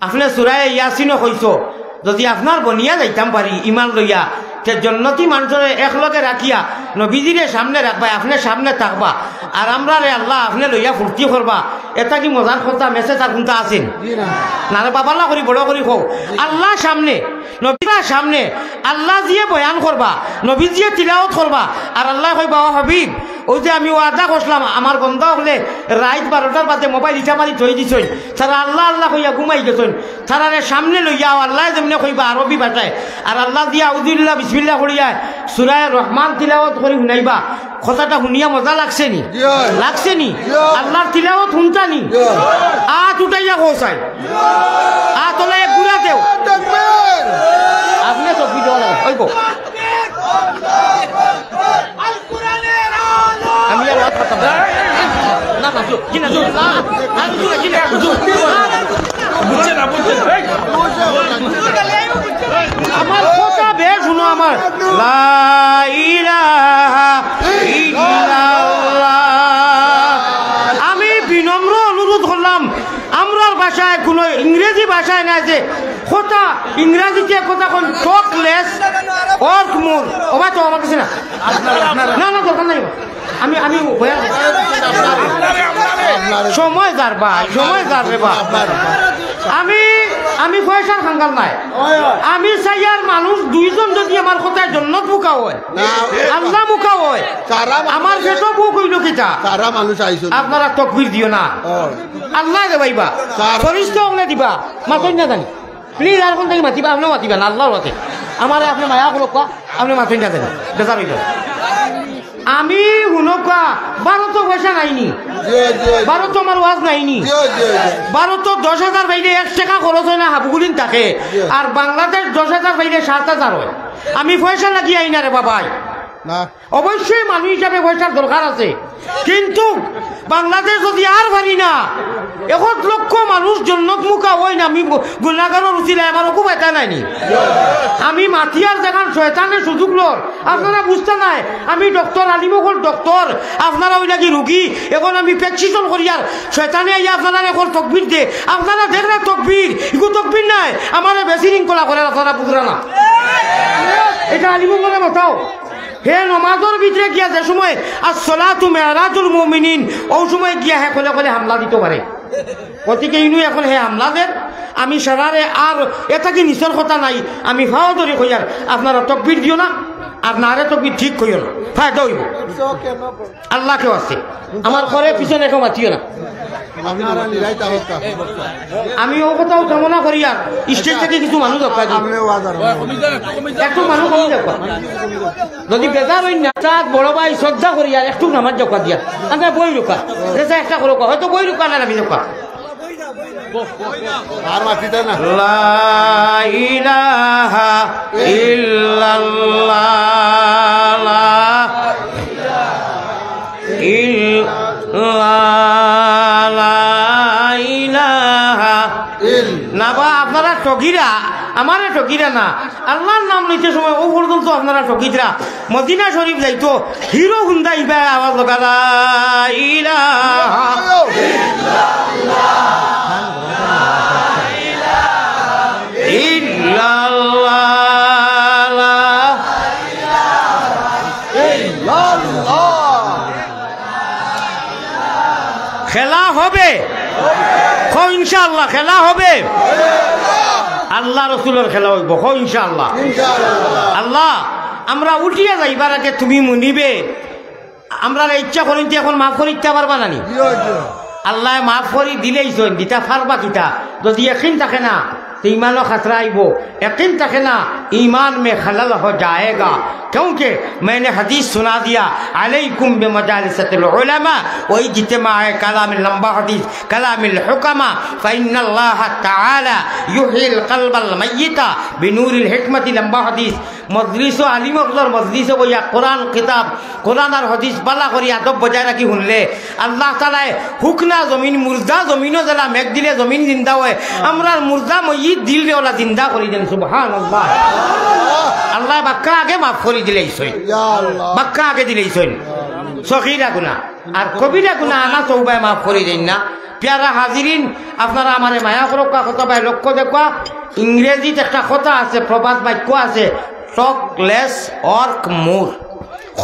আপনে সূরায়ে ইয়াসিনো কইছো, যদি আপনার বনিয়া যাইতাম পারি ইমান লইয়া, তে জন্নতি মানষরে একলগে রাখিয়া নবীজিরে সামনে রাখবায়, আপনে সামনে থাকবা, আর আমরারে আল্লাহ আপনে লইয়া ফুর্তি করবা। এটা কি মজার কথা? মেসেজ আর কুনটা আছেন? জি না। না রে বাবা, আল্লাহ করি বড় করি কও। আল্লাহ সামনে, নবীরা সামনে, আল্লাহ জিয়ে বয়ান করবা, নবী জিয়ে তিলাওত করবা, আর আল্লায় কইবা, "ও হাবিব, অউ যে আমি ওয়াদা করছিলাম, আমার বন্দা অকলে রাইত বারোটার বাদে মোবাইল ইটা মারি থই দিছইন, তারা আল্লাহ আল্লাহ কইয়া ঘুমাই গেছইন, তারারে সামনে লইয়া আও।" আল্লায় যেমনে কইবা আরবি ভাষায়, আর আল্লাহ দিয়া আউযুবিল্লাহ বিসমিল্লাহ করিয়া সূরায়ে রহমান তিলাওত করি হুনাইবা। কথাটা হুনিয়া মজা লাগছে নি? জি অয়। লাগছে নি? জি অয়। আল্লাহর তিলাওত হুনতা নি? জি অয়। আত উঠাইয়া কও চাই। আত উঠাইয়া ঘুরা দেও। তাকবীর। আপনে তকবির দেওয়া লাগে। ওই আমি আর ওয়াজ করতাম না। না, না, হুজুর, জি না, হুজুর, না, না, হুজুর, জি না, হুজুর। বুঝছে না, বুঝছে না। এই। আমার কথা বেশ হুনো আমার। লা ইলাহা ইল্লাল্লাহ। আমি বিনম্র অনুরোধ করলাম, আমরার ভাষায়, কুনু ইংরেজি ভাষায় না, যে কথা, ইংরেজিতে কথা কইন, টক লেস, ওয়ার্ক মোর। ওবা তো আমার কাছে না। না, না, দরকার নাই। আমি, আমি বয়ান, সময় যার বা, সময় যার রে বা। আমি, আমি পয়সার খাঙ্গাল নায়। আমি চাইয়ার মানুষ দুইজন যদি আমার কথায় জন্নত মুখা অয়, আল্লাহ মুখা অয়, আমার পেটো ভুক অইলো কিতা? তারা মানুষ আইছো। আপনারা তকবির দিও না। আল্লায় দেবাইবা। ফরিস্তা অকলে দিবা। মাতইন না জানি। প্লিজ, আর কুন থাকি মাতিবা, আপনে মাতিবা না, আল্লাহর ওয়াস্তে। আমারে আপনে মায়া করউক্কা, আপনে মাতইন না জানি। বেজার অইবা। আমি হুনউক্কা, ভারতো পয়সা নাইনি। জি, জি, জি। ভারতো আমার ওয়াজ নাইনি। জি, জি, জি। ভারতো দশ হাজার পাইলে এক টেকা খরচ অয় না, হাবুগুলিন থাকে। জি। আর বাংলাদেশ দশ হাজার পাইলে সাত হাজার অয়। আমি পয়সা লাগি আই না রে বাবাই। না। অবশ্যই মানুষ হিসাবে পয়সার দরকার আছে, কিন্তু বাংলাদেশ যদি আর পারি না, এক লক্ষ মানুষ জন্নত মুখা অইন, আমি গু-, গুনাগারর উছিলায় আমার অকু ফায়দা নাইনি। আমি মাতিয়ার যেখান শয়তানে সুযোগ লর, আপনারা বুঝতা নায়। আমি ডক্টর, আলিম অকল ডক্টর, আপনারা অউ লাগি রুগী। এখন আমি প্রেসক্রিপশন করিয়ার, শয়তানে আইয়া আপনারারে অকল তকবির দে, আপনারা দেখরা তকবির, ইগু তকবির নায়, আমারে বেশি রিং করা করে, আপনারা বুঝরা না। ইটা আলিম অকলরে মাতাও। হে নমাজর ভিতরে গিয়া যে সময় আসসালাতু মেরাজুল মুমিনিন, অউ সময় গিয়া হে কলে কলে হামলা দিতো পারে। গতিকে ইনু এখন হে হামলা দের, আমি সারারে আর এতা কি নিছর কথা নাই, আমি ফাও ধরি কইয়ার, আপনারা তকবির দিও না, আর নারে তকবির ঠিক কইও না, ফায়দা অইবো। আল্লাহ কেউ আছে, আমার ঘরে পিছনে কেউ মাতিও না। আপনারা নিরাইতা হক্কা। আমি অউ কথাউ কামনা করিয়ার, স্টেজ থাকি কিছু মানুষ যাউক্কা দি। আপনিও বাজার। একটু মানুষ কমি যাউক্কা। যদি বেজার অইন না, উস্তাদ বড় ভাই শ্রদ্ধা করিয়ার, একটু নামাজ যাউক্কা দিয়া। আমরা বই রুকা। রেজা একটা করউক্কা, হয়তো বই রুকা না রাখি যাউক্কা। আর মাতিতা না। লা ইলাহা ইল্লাল্লাহ। ইল্লা লা ইলাহা ইল- না বা, আপনারা ঠগিরা, আমারে ঠগিরা না। আল্লাহর নাম লইতে সময় অউ পর্যন্ত আপনারা ঠগিতরা। মদিনা শরীফ যাইতো, হিরো হুন্ডা ইবায় আওয়াজ লাগা, লা ইলাহা ইল্লাল্লাহ, লা ইলাহা ইল্লাল্লাহ। খেলা হবে? কও ইনশাআল্লাহ, খেলা হবে। আল্লাহ রসুলর খেলা অইবো, কও ইনশাআল্লাহ। আল্লাহ, আমরা উঠিয়া যাইবার আগে তুমি মনিবে, আমরারে ইচ্ছা করিতে এখন মাফ করিতা পারবা না নি? আল্লায় মাফ করি দিলাইছইন, দিতা পারবা কিতা? যদি একিন থাকে না, তে ইমানো খাতরা আইবো। একিন থাকে না, ईमान में खलल हो जाएगा, क्योंकि मैंने हदीस सुना दिया, عليكم بمجالس العلماء, व इज्तिमा कलाम लंबा हदीस, कलाम हुक्मा, फइन्नल्लाह तआला युहिल कल्बल मय्यिता बिनूरिल हिकमति, लंबा हदीस। মজলিসো আলিম অকলর মজলিসো বইয়া কোরআন কিতাব, কোরআন আর হাদিস বালা করি আদব বজায় রাখি হুনলে, আল্লাহ তাআলায় হুকনা জমিন, মুর্দা জমিনো যেলা মেঘ দিলে জমিন জিন্দা অয়, আমরার মুর্দা মইয়িত দিলরে অলা জিন্দা করি দেইন। সুবহানাল্লাহ। আল্লায় বাক্কা আগে মাফ করি দিলাইছইন। ইয়া আল্লাহ। বাক্কা আগে দিলাইছইন। সগীরা গুনা আর কবিরা গুনা আনা তওবায় মাফ করি দেইন না। পিয়ারা হাজিরিন, আপনারা আমারে মায়া করউক্কা, কথা বায় লক্ষ্য দেউক্কা। ইংরেজিত একটা কথা আছে, প্রবাদ বাক্য আছে, "Talk less, work more।"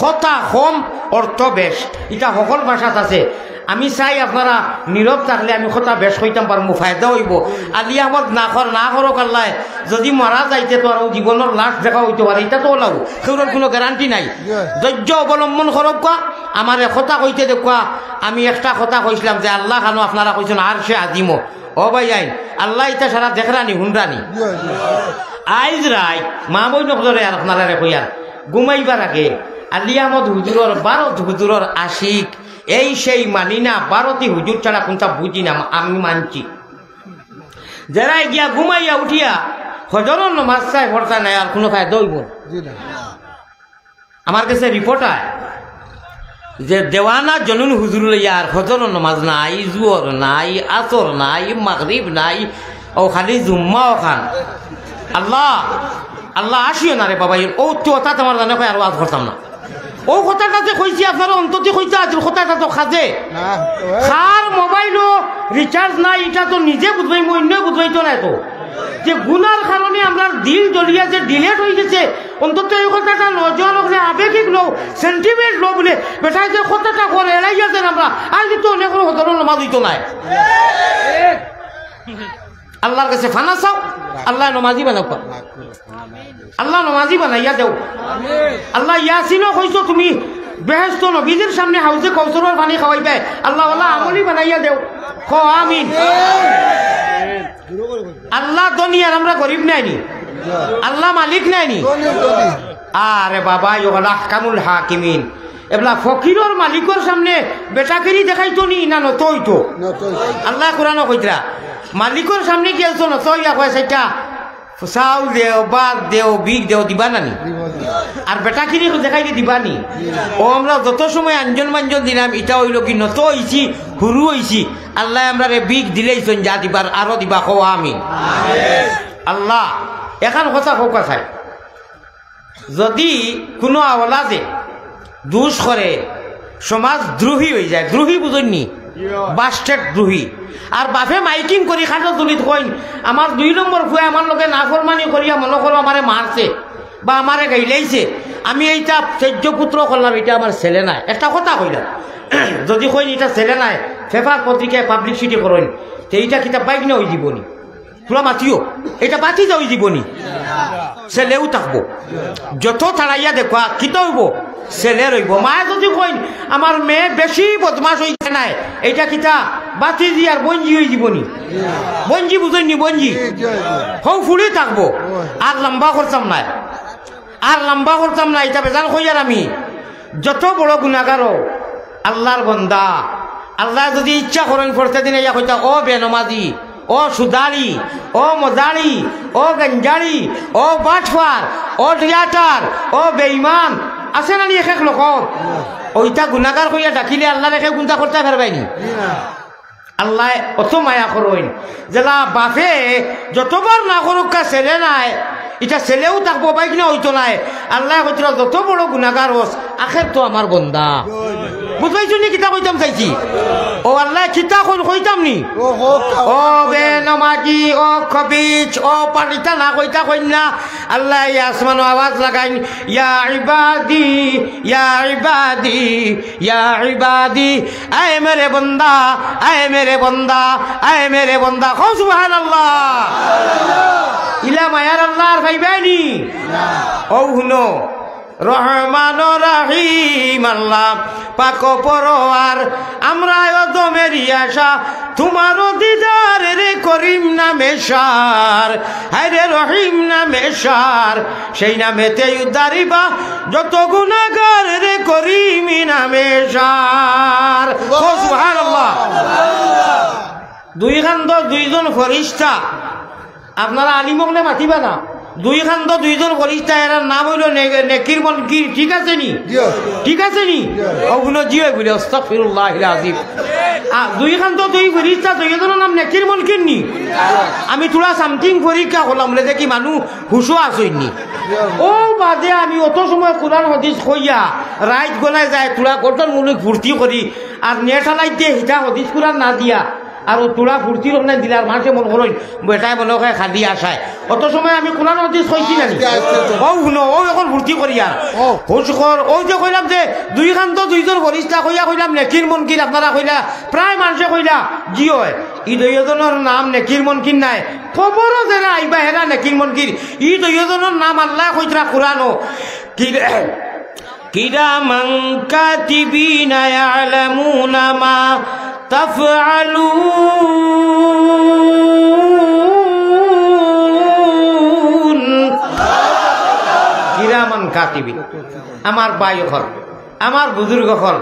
কথা কম, অর্থ বেশ। ইটা হকল ভাষাত আছে। আমি চাই আপনারা নীরব থাকলে আমি কথা বেশ কইতাম পারমু, ফায়দা অইবো। আলী আহমদ না কর, না করউক আল্লায়, যদি মারা যাইতে তো আর অউ জীবনর লাশ দেখা অইতো পারে, ইটা তো অলাউ, কেউরর কুনু গ্যারান্টি নাই। ধৈর্য অবলম্বন করউক্কা, আমারে কথা কইতে দেউক্কা। আমি একটা কথা কইছলাম যে আল্লাহ খানো আপনারা কইছইন আরশে আজিমো। ও ভাইয়াইন, আল্লায় ইতা সারা দেখরানি, হুনরানি। আইজ রাইত মা বইন অকলরে আর আপনারারে কইয়ার, ঘুমাইবার আগে আলী আহমদ হুজুরর, ভারত হুজুরর আশিক, এই সেই মানি না, ভারতী হুজুর ছাড়া কুনটা বুঝি না, আমি মানছি। যেরা গিয়া ঘুমাইয়া উঠিয়া ফজরর নমাজ চাই পড়তা নাই, আর কুনু ফায়দা অইবো না। জি না। আমার গেছে রিপোর্ট আয় যে দেওয়ানা জনুন হুজুর লইয়া আর ফজরর নমাজ নাই, জুহর নাই, আসর নাই, মাগরিব নাই, অউ খালি জুম্মা অখান। আল্লাহ, আল্লাহ আসিও না রে বাবা, অউ তো অতাত আমার জানে কয় আর ওয়াজ করতাম না। অউ কথাটা যে কইছি আপনারা অন্তত কইতা আছিল, কথাটা তো খাজে। না, তো, এ। কার মোবাইলো রিচার্জ নাই, ইটা তো নিজে বুঝবাইমু, অইন্যে বুঝবাইতো নায় তো। যে গুনার কারণে আমরার দিল জ্বলিয়া যে ডিলেট অইগেছে, অন্তত এই কথাটা নওজোয়ান অকলে আবেগিক লও, সেন্টিমেন্ট লও বুলে, বেটায় যে কথাটা করে এড়াইয়া যেন আমরা, আইজ তো অনেকর ফজরর নমাজ অইতো নায়। আল্লার গেছে ফানা চাও, আল্লায় নমাজি বানাউক্কা। আল্লায় নমাজি বানাইয়া দেও। আল্লায় ইয়াসিনো কইছো তুমি বেহেস্তো নবীজির সামনে হাউজে কাউসারর পানি খাওয়াইবায়। আল্লাহ ওয়ালা আমলি বানাইয়া দেও। কও আমিন। আল্লাহ ধনী আর আমরা গরিব নায়নি? আল্লাহ মালিক নায়নি? আরে বাবা, ইগুলা আহকামুল হাকিমিন। এবলা ফকিরর মালিকর সামনে বেটাকিরি দেখাইতো নি না নত অইতো? নত অইতো। আল্লায় কুরআনো কইতরা, মালিকর সামনে গেছো নত অইয়া কয়, "চাইট্টা চাউল দেও, ভাত দেও, ভিক দেও", দিবা না নি? দিব, দিব। আর বেটাকিরি দেখাইলে দিবা নি? অউ আমরা যত সময় আঞ্জন মাঞ্জন দিলাম, ইটা অইলো কি নত অইছি, হুরু অইছি। আল্লায় আমরারে ভিক দিলাইছইন, যা দিবার আরো দিবা, কও আমিন। আল্লাহ, এখান কথা কউক্কা চাই। যদি কুনু আওলাদে দুষ করে, সমাজ দ্রোহী অইযায়, দ্রোহী বুঝইননি? বাস্টেড দ্রোহী। আর বাফে মাইকিং করি খাটো তুলিত কইন, "আমার দুই নম্বর ফুয়ায় আমার লগে নাফরমানি করিয়া মনো করো আমারে মারছে বা আমারে গাইলাইছে, আমি এইটা সইজ্য পুত্র করলাম, ইটা আমার ছেলে নায়।" একটা কথা কইলাম, যদি কইন, "ইটা ছেলে নায়", পেপার পত্রিকায় পাবলিসিটি করইন, তে ইটা কিতা বাইক না অইযিবো নি? তুলা মাতিও, ইটা বাতি যাও জীবনী। ছেলেও থাকবো। যত তাড়াইয়া দেখবা, কিতা অইবো? ছেলে রইবো। মায়ে যদি কইন, "আমার মেয়ে বেশি বদমাশ অইছে নায়, ইটা কিতা বাতি দি আর বঞ্জি অই জীবনী?" বঞ্জি বুঝইননি, বঞ্জি। হউ ফুড়ি থাকবো। আর লম্বা করতাম নায়, আর লম্বা করতাম নায়, ইটা বেজান কইয়ার আমি। যত বড় গুনাগার অউ, আল্লার বন্দা, আল্লায় যদি ইচ্ছা করইন, ফেরেশতা দিন আইয়া কইতা, "ও বেনমাজি, ও সুদারি, ও মজারি, ও গঞ্জারি, ও বাটপার, ও ট্রিয়াটার, ও বেইমান", আছে না নি এক এক লোক? অইটা গুনাগার কইয়া ডাকিলে আল্লারে কেউ কুন্তা করতা পারবায়নি। আল্লায় অত মায়া করইন, যেলা বাফে যতবার না করউক্কা ছেলে নায়, ইটা ছেলেও থাকবো, বাইক না অইতো নায়। আল্লায় কইতরা, "যত বড় গুনাগার অস, আখের তো আমার বন্দা।" বুঝবায়নি কিতা কইতাম চাইছি? অউ আল্লায় কিতা কইন কইতাম নি? ও বেনমাজি, ও খবিছ, ও পারিতা না কইতা কইন না। আল্লায় ই আসমানো আওয়াজ লাগাইন, "ইয়া ইবাদি, ইয়া ইবাদি, ইয়া ইবাদি, আয় মেরে বন্দা, আয় মেরে বন্দা, আয় মেরে বন্দা।" কও সুবহানাল্লাহ। ইলা মায়ার আল্লা আর পাইবায়নি? অউ হুনো, রহমান রহিম আল্লা পাক পরোয়ার, আমরা অধমেরি আশা, তুমার দিদার রে করিম নামে সার। হায় রে রহিম নামে সার, সেই নামেতেই উদ্ধারিবা যত গুনাগার রে করিম নামে সার। ও সুবহানাল্লাহ। দুই কান্দো দুইজন ফিরিস্তা, আপনারা আলিম অকলে মাতিবা না। দুই কান্দো দুইজন ফিরিস্তা, এরার নাম অইলো নে-, নেকির মনকির, ঠিক আছে নি? জি। ঠিক আছে নি? জি। অউ হুনো জি অয় বুলে, আস্তাগফিরুল্লাহিল আজিম। আ, দুই কান্দো দুই ফিরিস্তা, দুইজনর নাম নেকির মনকির নি? আমি থুড়া something পরীক্ষা করলাম, বুলে দেখি মানু হুশো আছইন নি। জি। অউ বাদে আমি অত সময় কুরআন হাদিস কইয়া, রাইত গলায় যায়, থুড়া গঠনমূলক ফুর্তি করি, আর নেট হালাইতে হিতা হাদিস কুরআন না দিয়া, আর অউ থুড়া ফুর্তির অকলে দিলার মানষে মনো করইন, বেটায় মনো করে খালি আশায়। অত সময় আমি কুরআন হাদিস কইছি না নি? আচ্ছা, আচ্ছা, আচ্ছা। অউ হুনো, অউ অখন ফুর্তি করি আর। ও। হুশ কর, অউ যে কইলাম যে দুই কান্দো দুইজন ফিরিস্তা কইয়া কইলাম নেকির মনকির, আপনারা কইলা, প্রায় মানষে কইলা, জি অয়। ই দুইজনর নাম নেকির মনকির নায়। কবরো যেরা আইবা হেরা নেকির মনকির। ই দুইজনর নাম আল্লায় কইতরা কুরআনো। কি কিরামান কাতিবিনা ইয়ালামুনা মা তাফআলুন। কিরামান কাতিবিন। আমার ভাই অকল, আমার বুজুর্গ অকল,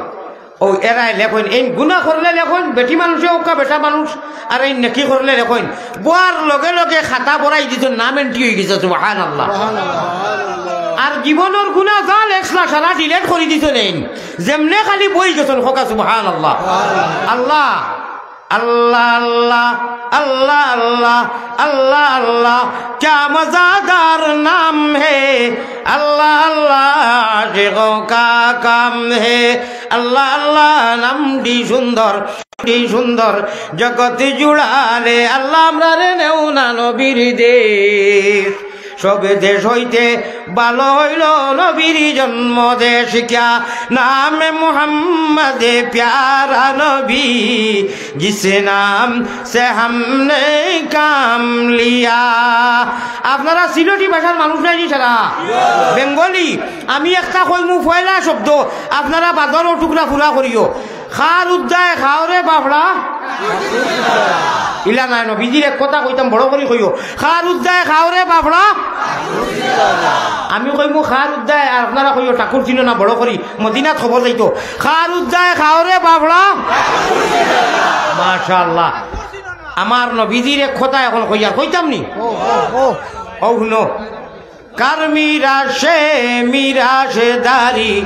ও এরায় লেখইন, এইন গুনা করলে লেখইন, বেটি মানুষে অউক্কা বেটা মানুষ, আর এইন নেকি করলে লেখইন। বওয়ার লগে লগে খাতা ভরাই দিছইন, নাম entry অইগেছে, সুবহানাল্লাহ। আর জীবনর গুনা যা লেখছলা সারা delete করি দিছইন এইন, যেমনে খালি বই গেছইন, কউক্কা সুবহানাল্লাহ। আল্লাহ, আল্লাহ, আল্লাহ, আল্লাহ, আল্লাহ, আল্লাহ, আল্লাহ, ক্যা মজাদার নাম হে, আল্লাহ, আল্লাহ, আশিকোঁ কা কাম হে, আল্লাহ, আল্লাহ, নামটি সুন্দর, নামটি সুন্দর, জগত জুড়ালে আল্লাহ, আমরারে নেও না নবীর দেশ। সব দেশ হইতে ভালো হইল নবীর জন্ম দেশ। ক্যা নাম মোহাম্মদ প্যারা নবী, জিস নাম সে হামনে কাম লিয়া। আপনারা সিলেটি ভাষার মানুষ নায়নি সারা? বেঙ্গলি। আমি একটা কইমু পয়লা শব্দ, আপনারা বাদর টুকরা পুরা করিও। খার উদ্দায় খাওরে বাফড়া। ইলা নায়, নবীজির এক কথা কইতাম, বড় করি কইও। খার উদ্দায় খাওরে বাফড়া। আমি কইমু খার উদ্দায়, আর আপনারা কইও ঠাকুর চিনো না, বড় করি। মদিনাত খবর যাইতো। খার উদ্দায় খাওরে বাফড়া। মাশাআল্লাহ। আমার নবীজির এক কথা এখন কইয়ার, কইতাম নি? ও, ও, ও। ও হুনো। কার মিরাশে মিরাশদারি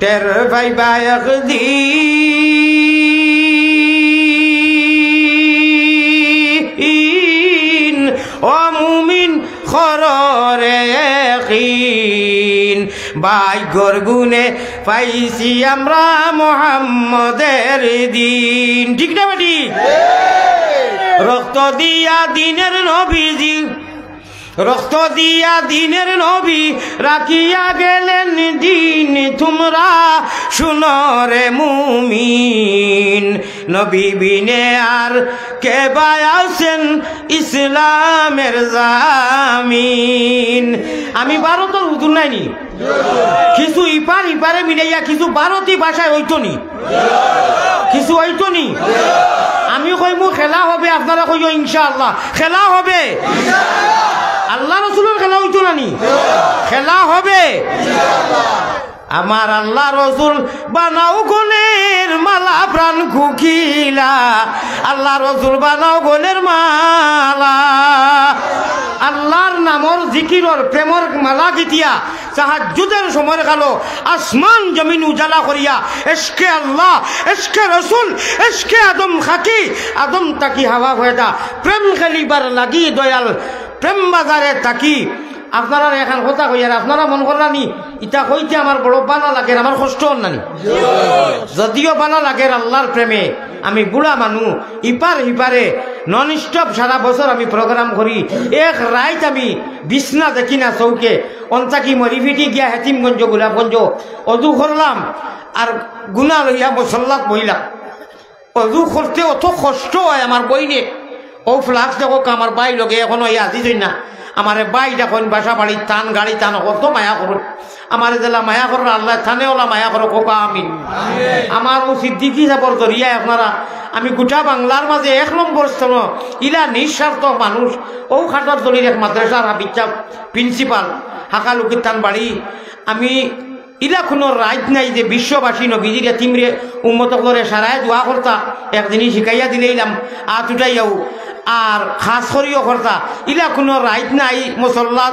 টের পাইবা একদিন। ও মুমিন, কররে ইয়াকিন, ভাগ্যর গুণে পাইছি আমরা মোহাম্মদের দিন। ঠিক না বেটি? রক্ত দিয়া দিনের নবীজি, রক্ত দিয়া দিনের নবী রাখিয়া গেলেন দিন। তোমরা শুনো রে মুমিন, নবী বিনে আর কে বা আছেন ইসলামের জামিন। আমি ভারতর হুজুর নায়নি, কিছু ইপার ইপারে মিলাইয়া কিছু ভারতী ভাষায় অইতো নি, কিছু অইতো নি। আমি কইমু খেলা হবে, আপনারা কইও ইনশাআল্লাহ। খেলা হবে। আল্লাহ রসুলর খেলা অইতো না নি? খেলা হবে। আমার আল্লাহ রসুল বানাও গলের মালা প্রাণ কুকিলা, আল্লাহ রসুল বানাও গলের মালা। আল্লাহর নামর জিকিরর প্রেমর মালা গিতিয়া তাহাজ্জুদের সময় কালো আসমান জমিন উজালা করিয়া, এশকে আল্লাহ, এশকে রসুল, এশকে আদম খাকি, আদম তাকি হাওয়া পয়দা, প্রেম খেলিবার লাগি দয়াল, প্রেম বাজারে তাকি। আপনারারে এখান কথা কইয়ার, আপনারা মন কররা নি, ইতা কইতে আমার বড় বালা লাগের, আমার কষ্ট অর না নি? যদিও বালা লাগের আল্লাহর প্রেমে, আমি বুড়া মানু, ইপার হিপারে non stop সারা বছর আমি program করি। এক রাইত আমি বিছনা দেখি না চউখে, অন্তাকি মরিফিটি গিয়া হেতিমগঞ্জ, গোলাপগঞ্জ অজু করলাম, আর গুনা লইয়া মুসল্লাত বইলাম। অজু করতে অত কষ্ট অয় আমার বইনে। ও flask দেখো, আমার ভাই লগে এখনো এই আজিজ অইন না। আমারে ভাই ডাকইন, বাসা বাড়ি তান, গাড়ি তান, কত মায়া করইন। আমারে যেলা মায়া কররা আল্লাহ, তানে ওলা মায়া করো, কউক্কা আমিন। আমার ও সিদ্দিকী সাবর জরিয়ায় আপনারা, আমি গোটা বাংলার মাঝে এক নম্বর স্থান, ইলা নিঃস্বার্থ মানুষ। ও খাটর দলির এক মাদ্রাসার হাফিজ সাব, principal, হাকালুকির তান বাড়ি। আমি ইলা কুনু রাইত নাই যে বিশ্ববাসী নবীজির এতিমরে, উম্মত অকলরে সারায় দোয়া করতা, একদিনই শিখাইয়া দিলাইলাম, আত উঠাইয়াও। আর খাছ করিও করতা, ইলা কুনু রাইত নাই মুসল্লাত।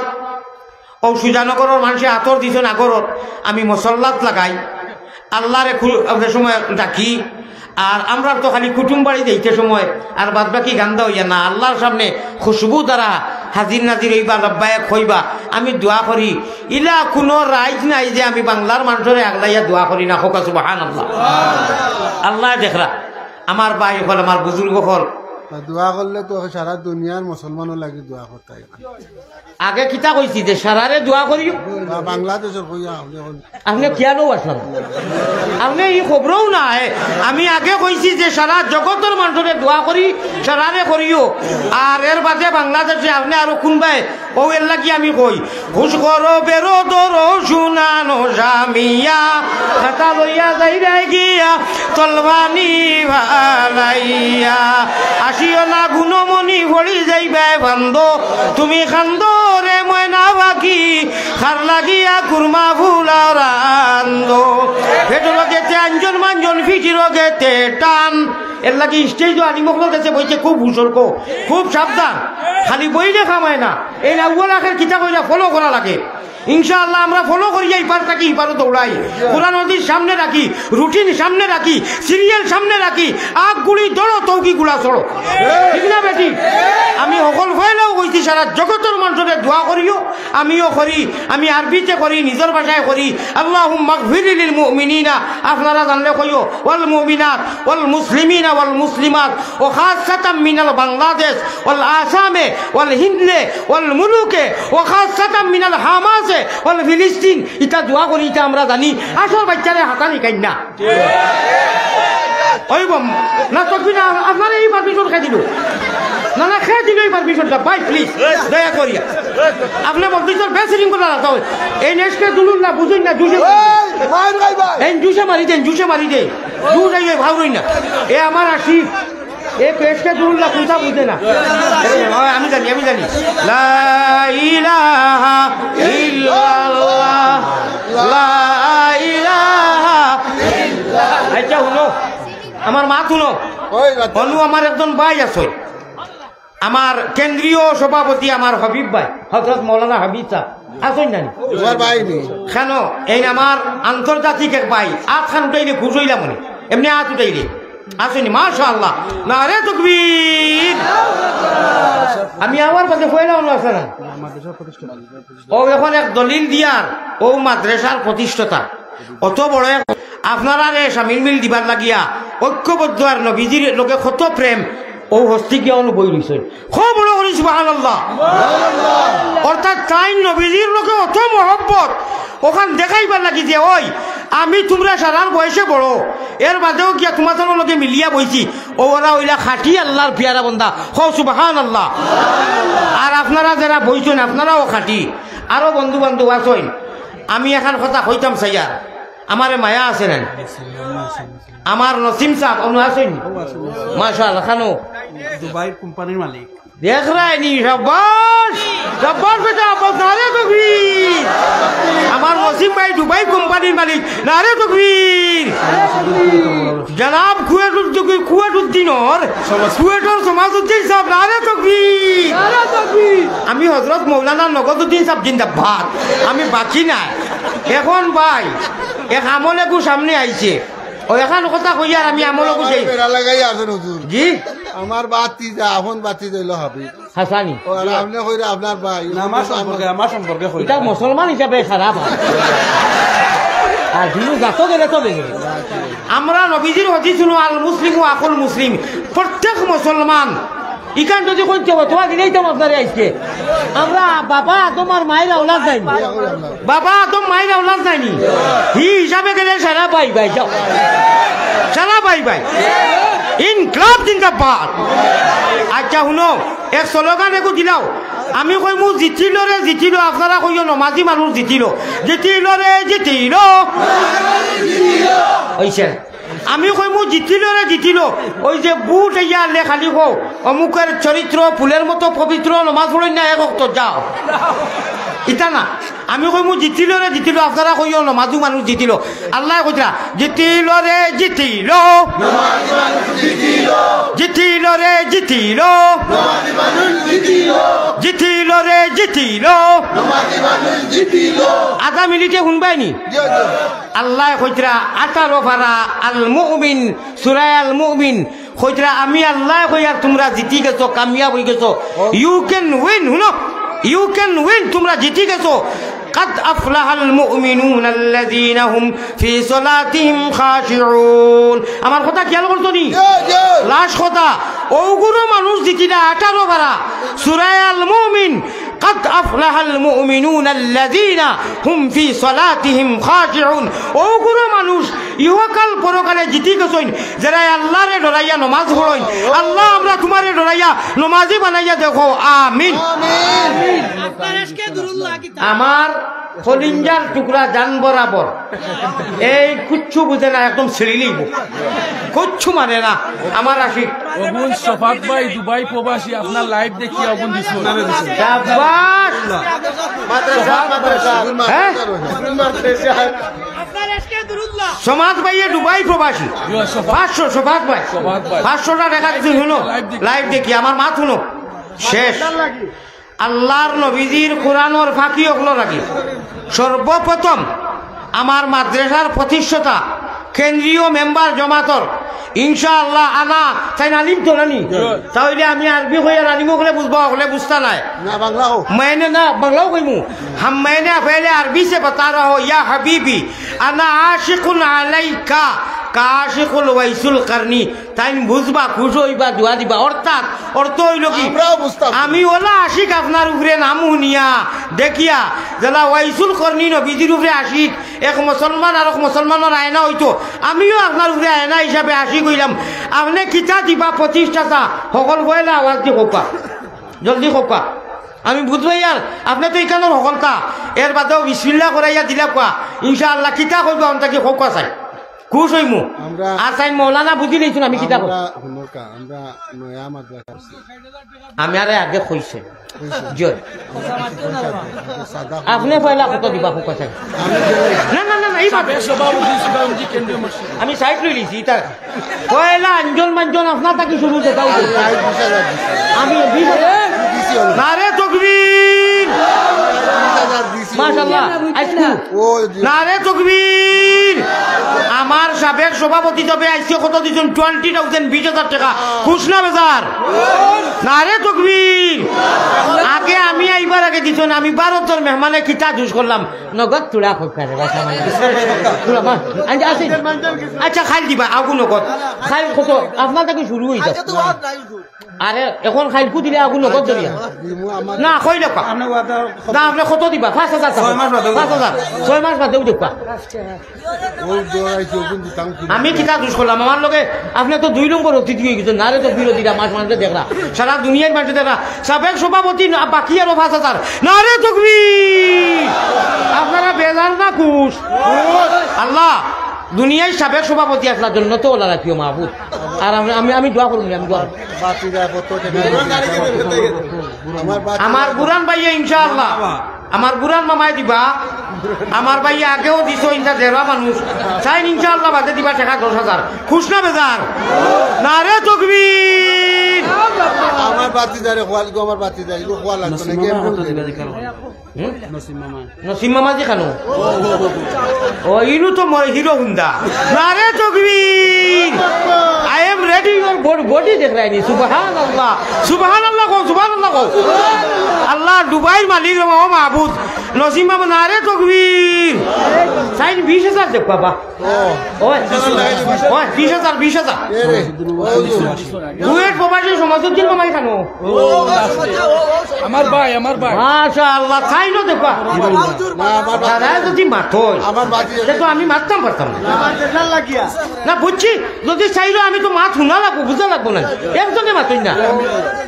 ও সুজানগরর মানষে আতর দিছইন আগরর, আমি মুসল্লাত লাগাই, আল্লাহরে খু-, অনেক সময় ডাকি। আর আমরার তো খালি কুটুম বাড়ি যাইতে সময়, আর বাদ বাকি গান্দা অইয়া না, আল্লাহর সামনে খুশবু দ্বারা হাজির নাজির অইবা, লব্বায়েক কইবা, আমি দোয়া করি। ইলা কুনু রাইত নাই যে আমি বাংলার মানষরে আগলাইয়া দোয়া করি না, কউক্কা সুবহানাল্লাহ। আল্লায় দেখরা, আমার ভাই অকল, আমার বুজুর্গ অকল। তা দোয়া করলে তো সারা দুনিয়ার মুসলমানর লাগি দোয়া করতে হয়। আগে কিতা কইছি যে সারারে দোয়া করিও? বা-, বাংলাদেশর কইয়া আপনে অখন। আপনে কিয়ানো আসলাম? আপনে ই খবরও নাই। আমি আগে কইছি যে সারা জগতর মানষরে দোয়া করি, সারারে করিও। আর এর বাদে বাংলাদেশে আপনে আরো কুনবায়, ও এর লাগি আমি কই, খুশ করো বেরো দরো শুনানো জামিয়া, খাতা লইয়া যাইরায় গিয়া তলবানি বানাইয়া, আসিও না গুণমণি পড়ি যাইবায় ফান্দো, তুমি কান্দো রে ময়না পাখি, কার লাগিয়া কুরমা ফুলাও রান্দো। পেটর গেতে আঞ্জন মাঞ্জন, পিঠির গেতে টান। এর লাগি stage-ও আলিম অকলর গেছে বইতে খুব সতর্ক, খুব সাবধান। খালি বইলে কামায় না, এই আউয়াল আখের কিতা কইরা follow করা লাগে। ইনশাআল্লাহ আমরা follow করিয়া ইপার থাকি ইপারো দৌড়াই। কোরআন হাদিস সামনে রাখি, routine সামনে রাখি, serial সামনে রাখি, আগ গুড়ি দৌড়ো, তৌকি গুড়া ছড়ো। ঠিক না বেটি? আমি হকল ফয়লাও কইছি, সারা জগতর মানষরে দোয়া করিও, আমিও করি, আমি আরবিতে করি, নিজর ভাষায় করি। আল্লাহুম্মাগফির লিল মুমিনিনা, আপনারা জানলে কইও, ওয়াল মুমিনাত, ওয়াল মুসলিমিনা ওয়াল মুসলিমাত, ওয়া খাসসাতাম মিনাল বাংলাদেশ, ওয়াল আসামে, ওয়াল হিন্দে, ওয়াল মুলুকে, ওয়া খাসসাতাম মিনাল হামাসে, ওয়াল ফিলিস্তিন। ইতা দোয়া করি, ইতা আমরা জানি। আসল বাচ্চারে হাতানি কাইন না। ওই বম, না তকবি না, আপনারে এই permission কে দিল? না, না, কে দিল এই permission টা? ভাই, please, দয়া করিয়া। আপনি মসজিদর বেশ রিং করে রাখা হয়। এই নেশকে দুলুন না, বুঝুন না, জুসে এই, মার খাই ভাই। এই জুসে মারি দেন, জুসে মারি দেন। জুস এই ভাউরই না। এ আমার আশিক। এ পেশকে দুলুন না, কোনটা বুঝে না। এ, হয়, আমি জানি, আমি জানি। লা ইলাহা ইল্লাল্লাহ, লা ইলাহা ইল্লাল্লাহ। আচ্ছা, হুনো, আমার মাত হুনো। ওই, আচ্ছা। অনু আমার একজন ভাই আছে। আমার কেন্দ্রীয় সভাপতি আমার হাবিব ভাই, হযরত মৌলানা হাবিব সাহেব, আছইন না নি? তোমার ভাই নি? কেন? এই আমার আন্তর্জাতিক এক ভাই, আত খান উঠাইলে খুশ হইলাম উনি। এমনি আত উঠাইলে। আছইন নি? মাশাআল্লাহ। নারে তকবীর। আমি আমার বাদে ফয়লা অনু আছে না? ও এখন এক দলিল দিয়ার, ও মাদ্রাসার প্রতিষ্ঠাতা। অত বড় এক, আপনারারে সামিল মিল দিবার লাগিয়া ঐক্যবদ্ধ আর নবীজির লগে কত প্রেম, ও হস্তি গিয়া অনু বই রইছে। খুব বড় করি সুবহানাল্লাহ। অর্থাৎ তাইন নবীজির লগে অত মহব্বত, ওখান দেখাইবার লাগি যে, ওই, আমি তোমরা সারার বয়সে বড়, এর বাদেও গিয়া তোমার লগে মিলিয়া বইছি, ও ওরা অইলা খাঁটি আল্লাহর পিয়ারা বন্দা। কও সুবহানাল্লাহ। আর আপনারা যারা বইছেন, আপনারাও খাঁটি। আরো বন্ধু বান্ধব আছইন, আমি এখান কথা কইতাম চাইয়ার, আমারে মায়া আছে না? আমার নসিম সাহেব, অনু আছইন? মাশাআল্লাহ, খানো। দুবাইর কোম্পানির মালিক। দেখরায় নি, সাব্বাস, সাব্বাস বেটা, সাব্বাস, নারে তকবীর। আমার নসিম ভাই দুবাই কোম্পানির মালিক, নারে তকবীর। জনাব কুয়েট উদ্দিন, কুয়েট উদ্দিনর, কুয়েটর সমাজ উদ্দিন সাহেব, নারে তকবীর। আমি হযরত মৌলানা নগদ উদ্দিন সাহেব জিন্দাবাদ। আমি বাকি নাই। এখন ভাই, এক আমল এগু সামনে আইছে। ও, এখান কথা কইয়ার আমি আমল এগু সেই। বেড়া লাগাই আছেন হুজুর। জি? আমার বাতি যা, এখন বাতি যাইল হাবি। হাসানি। ও, আর আপনি কইরা আপনার ভাই। না, আমার সম্পর্কে, আমার সম্পর্কে কইরা। এটা মুসলমান হিসাবে খারাপ হয়। আর হিন্দু জাত গেলে তো গেলে। আমরা নবীজির হাদিস হুনো, আল মুসলিমু আখুল মুসলিম। প্রত্যেক মুসলমান। ইখান যদি কইতে হয়, তোমার দিনেই তো আপনারে আইছে। আমরা বাবা আদম আর মায়ের আওলাদ যাইনি। বাবা আদম মায়ের আওলাদ যাইনি। হি হিসাবে গেলে সারা ভাই ভাই যাও। সারা ভাই ভাই। ইনকলাব জিন্দাবাদ। আচ্ছা, হুনো, এক স্লোগান এগু দিলাও। আমি কইমু, "জিতিল রে জিতিল", আপনারা কইও, "নমাজি মানুষ জিতিল।" জিতিল রে জিতিল। অইছে। আমি কইমু, "জিতিল রে জিতিল।" ওই যে বুট ইয়া আনলে খালি কও, "অমুকের চরিত্র ফুলের মতো পবিত্র, নমাজ পড়ইন না এক ওয়াক্ত, যাও।" ইতা না। আমি কইমু, "জিতিল রে জিতিল", আপনারা কইও, "নমাজু মানুষ জিতিল।" আল্লায় কইতরা, "জিতিল রে জিতিল।" জিতিল রে জিতিল। জিতিল রে জিতিল। আধা মিনিটে হুনবায় নি? আল্লায় কইতরা, আঠারো পারা আল মুমিন, সূরা আল মুমিন, কইতরা, "আমি আল্লায় কইয়ার তুমরা জিতি গেছো, কামিয়াব অইগেছো।" You can win, হুনো, you can win, তুমরা জিতি গেছো। قد أفلح المؤمنون الذين هم في صلاتهم خاشعون। আমার কথা খেয়াল করছো নি? Last কথা, অগুরো মানুষ জিতিলা আঠারো পারা, সূরা আল মুমিন, قد أفلح المؤمنون الذين هم في صلاتهم خاشعون। অগুরো মানুষ ইহকাল পরকালে জিতি গেছইন, যেরা আল্লারে ডরাইয়া নমাজ পড়ইন। আল্লাহ আমরা তুমারে ডরাইয়া নমাজি বানাইয়া দেখো, আমিন। আমার কলিঞ্জার টুকরা জান বরাবর। এই কুচ্ছু বুঝে না, একদম ছিড়িলিব। কুচ্ছু মানে না, আমার আশিক। অগুন শফাত ভাই, দুবাই প্রবাসী, আপনার live দেখিয়া অগুন দিছইন। শাবাশ। মাদ্রাসা, মাদ্রাসা। হ্যাঁ? মাদ্রাসা। সমাজ ভাইয়ে দুবাই প্রবাসী। ইয়া, শফাত। পাঁচশো, শফাত ভাই। শফাত ভাই। পাঁচশো টা দেখা দিছইন, হুনো। Live দেখি। Live দেখি, আমার মাত হুনো। শেষ। আল্লাহর নবীজির কোরআনর ফাঁকি অকলর আগে সর্বপ্রথম আমার মাদ্রাসার প্রতিষ্ঠাতা, কেন্দ্রীয় মেম্বার জমাতর, ইনশাআল্লাহ, আনা, তাইন আলিম তো নানি? জি। তাইলে আমি আরবি কইয়ার আলিম অকলে বুঝবা, অকলে বুঝতা নায়। না, বাংলাও। मैंने ना, বাংলাও কইমু। हम, मैंने पहले अरबी से बता रहा हूँ, या हबीबी, अना आशिकुन अलैका, का आशिकुल ওয়াইসুল কারনি। তাইন বুঝবা, খুশ অইবা, দোয়া দিবা। অর্থাৎ অর্থ অইলো কি? আমরাও বুঝতাম। আমি অলা আশিক আপনার উপরে নাম হুনিয়া, দেখিয়া, যেলা ওয়াইসুল করনি নবীজির উপরে আশিক, এক মুসলমান আরক মুসলমানর আয়না অইতো, আমিও আপনার উপরে আয়না হিসাবে আশিক অইলাম। আপনে কিতা দিবা প্রতিষ্ঠাতা? হকল পয়লা আওয়াজ দি কউক্কা, জলদি কউক্কা। আমি বুঝবায় আর আপনে তো ইখানর হকলতা, এর বাদেও বিসমিল্লাহ করাইয়া দিলা কউক্কা, ইনশাআল্লাহ কিতা কইবা অন থাকি কউক্কা চাই। খুশ অইমু। আমরা আর চাইন মৌলানা বুঝি লইছুন আমি কিতা কই। আমরা হুনকা, আমরা নয়া মাদ্রাসা আছি। আমি আরে আগে কইছে। কইছে। জি। সাদা আপনে পয়লা কত দিবা কউক্কা চাই। আমি না, না, না, না, এই মাত। সাবেক সভাপতি, সভাপতি কেন্দ্রীয় মসজিদ। আমি সাইড লই লিছি, ইতা। পয়লা আঞ্জন মাঞ্জন আপনার থাকি শুরু করতে হবে। আমি বিশ হাজার দিছি। আমি বিশ হাজার। দিছি আমি। নারে তকবীর। বিশ হাজার দিছি। মাশাআল্লাহ। আইজকু। ও, জি। নারে তকবীর! আমার সাবেক সভাপতি তবে আইজকে কত দিছইন? Twenty thousand, বিশ হাজার টেকা। খুশ না বেজার? নারে তকবীর! আগে আমি আইবার আগে দিছইন, আমি ভারতর মেহমানে কিতা দুষ করলাম? নগদ তুলা খোকা রে, বাসা মানে। তুলা মা, আচ্ছা, আছে। আচ্ছা, খাইল দিবা, আগু নগদ। খাইল কত? আপনার থাকি শুরু অইছে। আরে, এখন খাইলকু দিলে আগুন নগদ ধরিয়া। দিমু আমার না, কই দেখবা। আপনি ওয়াদা না, আপনি কত দিবা? পাঁচ হাজার টাকা। ছয় মাস বাদে। পাঁচ হাজার। ছয় মাস বাদেউ দেখবা। ওই জোড়াই চৌগুন দিতাম কি? আমি কিতা দুষ করলাম? আমার লগে আপনি তো দুই নম্বর অতিথি অই গেছেন। নারে তো বিরোধীরা মাস মানতে দেখরা। সারা দুনিয়ার মানতে দেখরা। সাবেক সভাপতি না, বাকি আরো পাঁচ হাজার। নারে তকবীর! আপনারা বেজার না খুশ? আল্লাহ, দুনিয়ার সাবেক সভাপতি আসলা জন্য তো ওলা রাখিও মাহবুব। আর আমি, আমি, আমি দোয়া করুন, আমি দোয়া করুন। বাতি যায়, কত টাকা? আমার বাতি আমার যায়। বুরান ভাইয়ে ইনশাআল্লাহ, আমার বুরান মামায় দিবা। আমার ভাইয়ে আগেও দিছো, ইনশা দেড়া মানুষ। চাইন ইনশাআল্লাহ বাদে দিবা টাকা দশ হাজার। খুশ না বেজার? নারে তকবীর! আমার বাতি যায় রে, খোয়াল গো, আমার বাতি যায় গো, খোয়াল লাগতো না, নসিম মামা কত দিবা? হুম? নসিম মামা। নসিম মামা যে খানো? ও, ইনু তো মরে হিরো হুন্দা। নারে তকবীর! I am ready, your body, body দেখ রায়নি। সুবহানাল্লাহ। সুবহানাল্লাহ কও, সুবহানাল্লাহ কও। আল্লাহ, দুবাইর মালিক রে, ও মাহবুব। নসিম মামা, নারে তকবীর! চাইন বিশ হাজার দেখ বাবা। ওই, ওই, বিশ হাজার, বিশ হাজার। এ রে, ও, কুয়েত প্রবাসী শমসুদ্দিন মামাই খানো। আমার ভাই, আমার ভাই। মাশাআল্লাহ, চাইনও দেখবা। না, আমার ভাই। তারা যদি মাতই, আমার ভাই। তে তো আমি মাততাম পারতাম না। না, বুঝছি, যদি চাইলো আমি তো মাত হুনা লাগবো, বুঝা লাগবো না। একজনে মাতই না।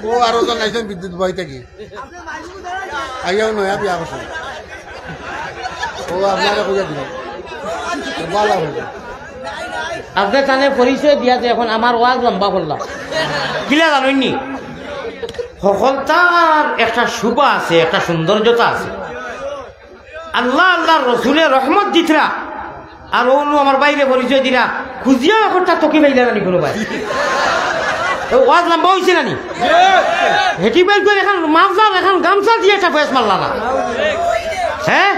ও আরো জন আইছেন বিদ্যুৎ ভাই থাকি। আইয়াও নয়া বিয়া করছেন। ও আপনারে কইয়া দিল। ভালা অইল। আপনে তানে পরিচয় দিয়া যে এখন আমার ওয়াজ লম্বা করলাম। কিলা জানইননি? হকলতার একটা শোভা আছে, একটা সৌন্দর্যতা আছে। আল্লাহ, আল্লাহর রসুলে রহমত দিতরা। আর অউ নু আমার ভাইরে পরিচয় দিরা, খুঁজিয়াও একটা তকি পাইলা না নি কুনু ভাই। ওয়াজ লম্বা অইছে না নি? হেটি বাইর করি এখান মাফলার, এখান গামছা দিয়া একটা ফেস মারলা না। হ্যাঁ?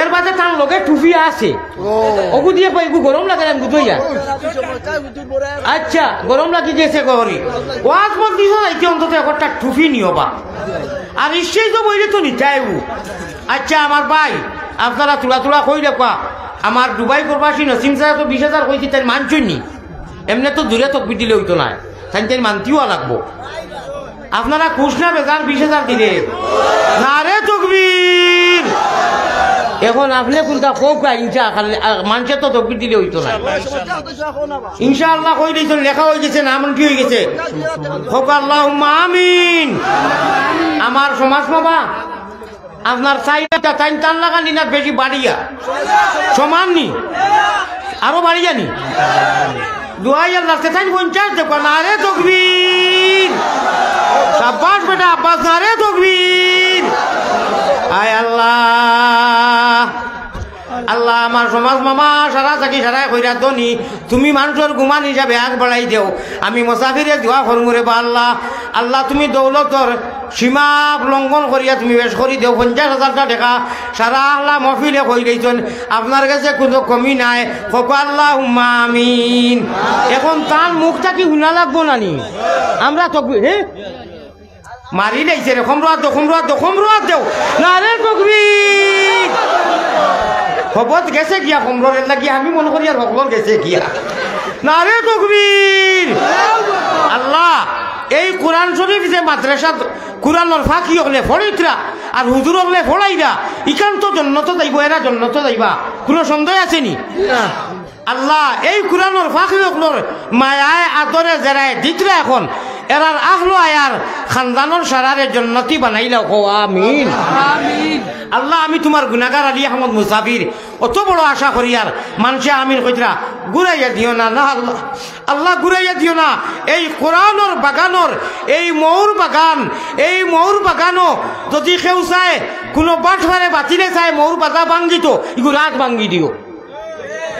এর বাদে তার লগে টুপি আছে। ও। অগু দিয়া পাই, এগু গরম লাগে না, বুঝো ইয়া। আচ্ছা, গরম লাগি গেছে গহরি। ওয়াজ মজলিসো যাইতে অন্তত একটা টুপি নিও বা। আর স্টেজো বইলে তো নিতাইবো। আচ্ছা, আমার ভাই, আপনারা তুলা তুলা কই রেখা, আমার দুবাই প্রবাসী নসিম ছাড়া তো বিশ হাজার কইছি, তাই মানছইন নি? এমনে তো জুরে তকবির দিলে অইতো নায়, তাই তাই মানতেও লাগবো। আপনারা খুশ না বেজার বিশ হাজার দিলে? নারে তকবির! এখন আপনে কুনটা কউক্কা, ইনশা খালি, আ, মানষে তো তকবির দিলে অইতো নায়। ইনশাআল্লাহ কই দিছইন, লেখা অই গেছে, নাম এন্ট্রি অই গেছে। কউক্কা আল্লাহুম্মা আমিন। আমার সমাজ বাবা, আপনার চাইরটা তাইন তান লাগানি না বেশি বাড়িয়া? সমান নি? আরো বাড়িয়া নি? দোয়াই আল্লাহ, তে তাইন পঞ্চাশ দেখবা। নারে তকবীর! সাব্বাস বেটা আব্বাস, নারে তকবীর! আয় আল্লাহ, আল্লাহ, আমার সমাজ মামা সারা থাকি সারায় কইরা ধনী, তুমি মানষর গুমান হিসাবে আগ বাড়াই দেও। আমি মুসাফিরে দোয়া করমু রে বা আল্লাহ, আল্লাহ, তুমি দৌলতর সীমা লঙ্ঘন করিয়া তুমি বেশ করি দেও। পঞ্চাশ হাজারটা টেকা সারা আল্লাহ মহফিলে কই দিছইন, আপনার গেছে কুনু কমি নাই। কউক্কা আল্লাহুম্মা আমিন। এখন তান মুখ থাকি হুনা লাগবো না নি? আমরা তো, হে? মারি লাইছে রে, কমরো আত দেও, কমরো আত দেও, কমরো আত দেও। নারে তকবীর! হবত গেছে গিয়া কমরর, এর লাগি আমি মনো করি আর হকলর গেছে গিয়া। নারে তকবীর! আল্লাহ, এই কোরআন শরীফ যে মাদ্রাসাত কোরআনর ফাকি অকলে পড়ইতরা আর হুজুর অকলে পড়াইরা, ইখান তো জন্নতো যাইবো, এরা জন্নতো যাইবা, কুনু সন্দেহ আছে নি? আল্লাহ, এই কোরআনর ফাকি অকলর মায়ায় আদরে যেরায় দিতরা এখন, এরার আহলো আয়ার খানদানর সারারে জন্নতি বানাইলাও, কও আমিন। আল্লাহ, আমি তুমার গুনাগার আলী আহমদ মুসাফির, অত বড় আশা করিয়ার মানষে আমিন কইতরা, ঘুরাইয়া দিও না, না আল্লাহ, আল্লাহ ঘুরাইয়া দিও না। এই কোরআনর বাগানর, এই মৌর বাগান, এই মৌর বাগানো যদি কেউ চায়, কুনু বাটপারে বাতিলে চায় মৌর বাজা ভাঙ্গিতো, ইগুর আত ভাঙ্গি দিও।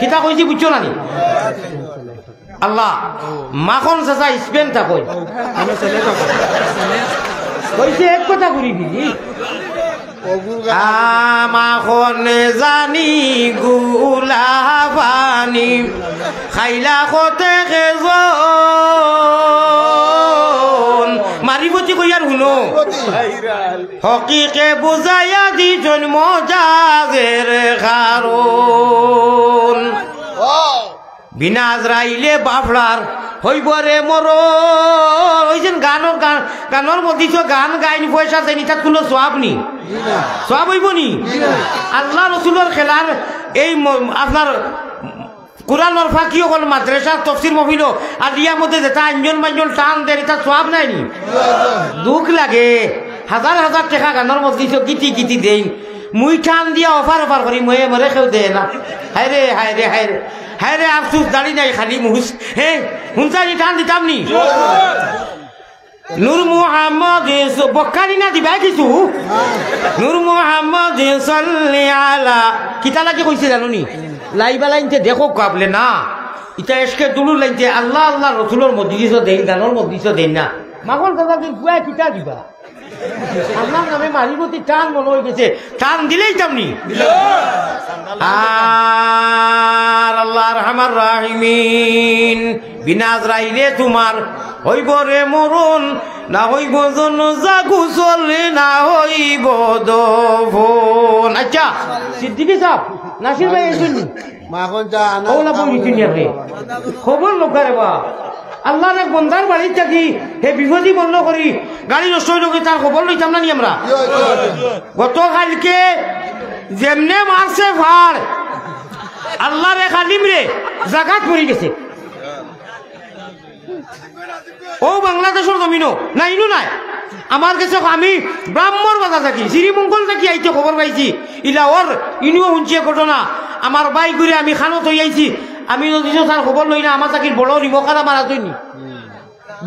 কিতা কইছি বুঝছো না নি? আল্লাহ, মাখন চাচা স্পেন তা কই। কইছে এক কথা ঘুরি ফিরি। আ, মাখন জানি গুলা পানি, খাইলা কতে খেজন। মারিফতি কইয়ার হুনো। হকিকে বুঝাইয়া দিছইন মজাজের কারণ। বিনা আজরাইলে বাফড়ার হইব রে মরণ। ওই যে গানর গান, গানর মধ্যে তো গান গাইন, পয়সা দেন, ইটা কুনু সওয়াব নি? সওয়াব অইব নি? আল্লাহ রসুলর খেলার এই ম-, আপনার কোরআনর ফাকি অকল মাদ্রাসা তফসির মহফিল আর রিয়া মধ্যে যেটা আঞ্জন মাঞ্জন টান দেন, ইটা সওয়াব নাই নি? দুখ লাগে। হাজার হাজার টেকা গানর মধ্যে তো গীতি গীতি দেইন, মুই টান দিয়া অফার অফার করি, ময়ে মরে কেউ দেয় না। হায় রে, হায় রে, হায় রে, হায় রে, আফসুস, দাড়ি নাই, খালি মুহুস। হে, হুনছাইন নি টান দিতাম নি? নূর মুহাম্মদ স-, বক্কানি না দিবায় কিছু? নূর মুহাম্মদ সাল্লি আলা, কিতা লাগি কইছে জানো নি? লাইবা লাইনতে দেখো কাবলে না। ইটা এসকে দুলুর লাইনতে আল্লাহ আল্লাহ রসুলর মজলিসও দেইন, গানর মজলিসও দেইন না। মাখন দাদা দিন পুয়া কিতা দিবা? আপনার নামে মারিবতি টান মনে হয়ে গেছে, টান দিলেই তেমনি। আর আল্লাহ আরহামার রাহিমিন, বিনা আজরাইলে তোমার হইব রে মরণ, না হইব জনাজা গোসল, না হইব দফন। আচ্ছা, সিদ্দিকী সাহেব, নাসির ভাই, এই শুনলি? মাখন চা আনা। ওলা বলি কিনে রে। খবর লোক রে বা। আল্লাহর এক বন্দার বাড়িত থাকি হে বিপদি বন্ধ করি গাড়ি নষ্ট হইল কি তার খবর লইতাম না নি আমরা? গত কালকে যেমনে মারছে ফাড়, আল্লাহর এক আলিম রে জাগাত পড়ি গেছে। ও বাংলাদেশর জমিনো, না ইনো নাই। আমার গেছে আমি ব্রাহ্মর বাজার থাকি, শ্রীমঙ্গল থাকি আইতে খবর পাইছি। ইলা ওর ইনুও হুনছি এ ঘটনা। আমার ভাই ঘুরে আমি খানো তৈ আইছি। আমি যদি তার খবর লই না, আমার চাকির বড় রিমোখানা মারা তৈনি।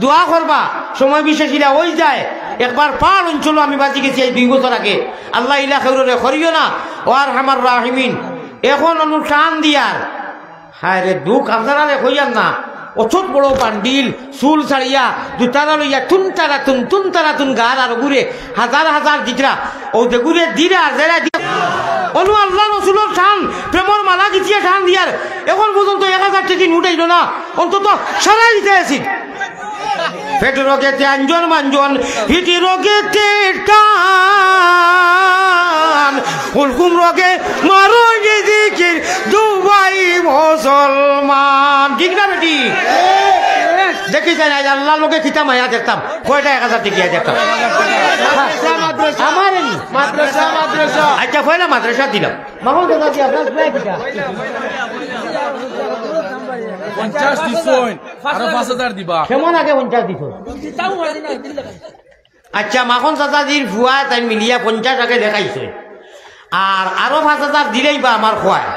দোয়া করবা, সময় বিশেষ ইলা ওই যায়। একবার পাহাড় অঞ্চল আমি বাজি গেছি এই দুই বছর আগে। আল্লাহ ইলা খেউরে করিও না, ও আরহামার রাহিমিন। এখন অনু টান দিয়ার হায় রে দুঃখ, আপনারা রে কইয়ার না। অছত বড় বান্ডিল, চুল ছাড়িয়া, দুতারা লইয়া, তুন তারা তুন, তুন তারা তুন, গার আর ঘুরে, হাজার হাজার দিতরা, ও যে ঘুরে দিরা, জেরা দিরা। অনু আল্লাহ রসুলর টান, প্রেমর মালা গিছিয়ে টান দিয়ার, এখন পর্যন্ত এক হাজার টেকি নোট আইল না, অন্তত সারাই দিতে আছি। পেট রোগেতে আঞ্জন মাঞ্জন, হিটি রোগেতে টান, হুলকুম রোগে মারো যে দিকির দুবাই মুসলমান। ঠিক না বেটি? দেখি চাই আজ আল্লাহর লগে কিতা মায়া দেখতাম, কয়টা এক হাজার টেকিয়া দেখতাম। মাদ্রাসা, মাদ্রাসা। আমার এই মাদ্রাসা, মাদ্রাসা। আচ্ছা, পয়লা মাদ্রাসা দিলাম। মাহমুদ দাদা কি আপনার প্রায় কিতা? পঞ্চাশ দিছইন, আরো পাঁচ হাজার দিবা। কেমন আগে পঞ্চাশ দিছইন? আচ্ছা, মাখন চাচাজির ফুয়া তাইন মিলিয়া পঞ্চাশ আগে লেখাইছে, আর আরো পাঁচ হাজার দিলাইবা আমার খোয়ায়।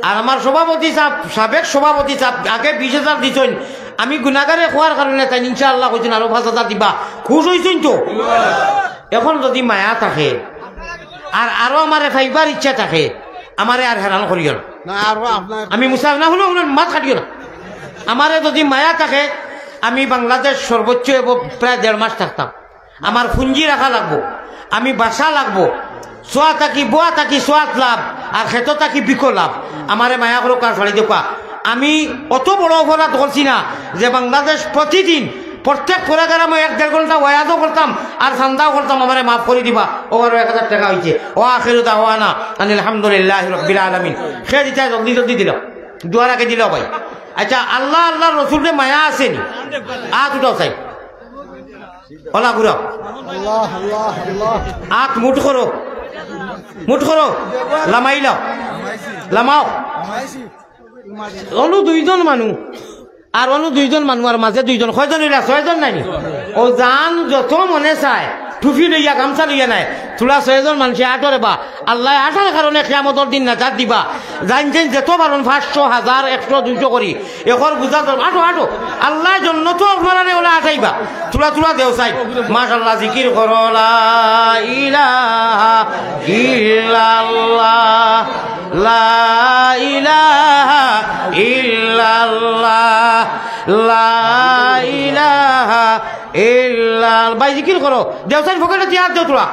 আর আমার সভাপতি সাব, সাবেক সভাপতি সাব আগে বিশ হাজার দিছইন, আমি গুনাগারে খোয়ার কারণে তাইন ইনশাআল্লাহ কইছইন আরো পাঁচ হাজার দিবা। খুশ অইছইন তো? এখন যদি মায়া থাকে আর আরো আমারে পাইবার ইচ্ছা থাকে, আমারে আর হেরান করিও না। না, আরো আপনার আমি মুসাফির না, হুনো, হুনো, মাত কাটিও না। আমারে যদি মায়া থাকে, আমি বাংলাদেশ সর্বোচ্চ এব-, প্রায় দেড় মাস থাকতাম। আমার পুঞ্জি রাখা লাগবো, আমি বাসা লাগবো, চোয়া থাকি, বোয়া থাকি চোয়াত লাভ, আর খেতো থাকি বিকো লাভ। আমারে মায়া করো কার ফাড়ি দেখবা। আমি অত বড় অপরাধ করছি না যে বাংলাদেশ প্রতিদিন প্রত্যেক প্রোগ্রামে এক দেড় ঘন্টা ওয়াজও করতাম আর চান্দাও করতাম, আমারে মাফ করি দিবা। ও আরো এক হাজার টাকা অইছে। ওয়া আখিরু দাওয়ানা আনিল হামদুলিল্লাহি রাব্বিল আলামিন। খে দিতা জলদি জলদি দিলাও, দুয়ার আগে দিলাও ভাই। আচ্ছা, আল্লাহ, আল্লাহর রসুলরে মায়া আছেনি? আত উঠাও চাই। ওলা ঘুরাও। আল্লাহ, আল্লাহ, আল্লাহ। আত মুঠ করো, মুঠ করো, লামাই লাও, লামাও। অনু দুইজন মানু, আর অনু দুইজন মানু, আর মাঝে দুইজন, কয়জন অইলা? ছয়জন নায়নি? ও জান যত মনে চায়, টুপি লইয়া, গামছা লইয়া নায়, তোরা ছয়জন মানষে আটো রে বা, আল্লায় আটার কারণে কিয়ামতর দিন নাজাত দিবা। জান যেন যত পারইন পাঁচশো, হাজার, একশো, দুইশো করি, একর বুঝা ধর, আটো, আটো। আল্লায় জন্নতো আপনারারে ওলা আটাইবা। তোরা, তোরা দেও চাই। মাশাআল্লাহ, জিকির করো, লা ইলাহা ইল্লাল্লাহ, লা ইলাহা ইল্লাল্লাহ, লা ইলাহা ইল্লাল-, ভাই, জিকির করো। দেও চাই, পকেটো দিয়া দেও তোরা।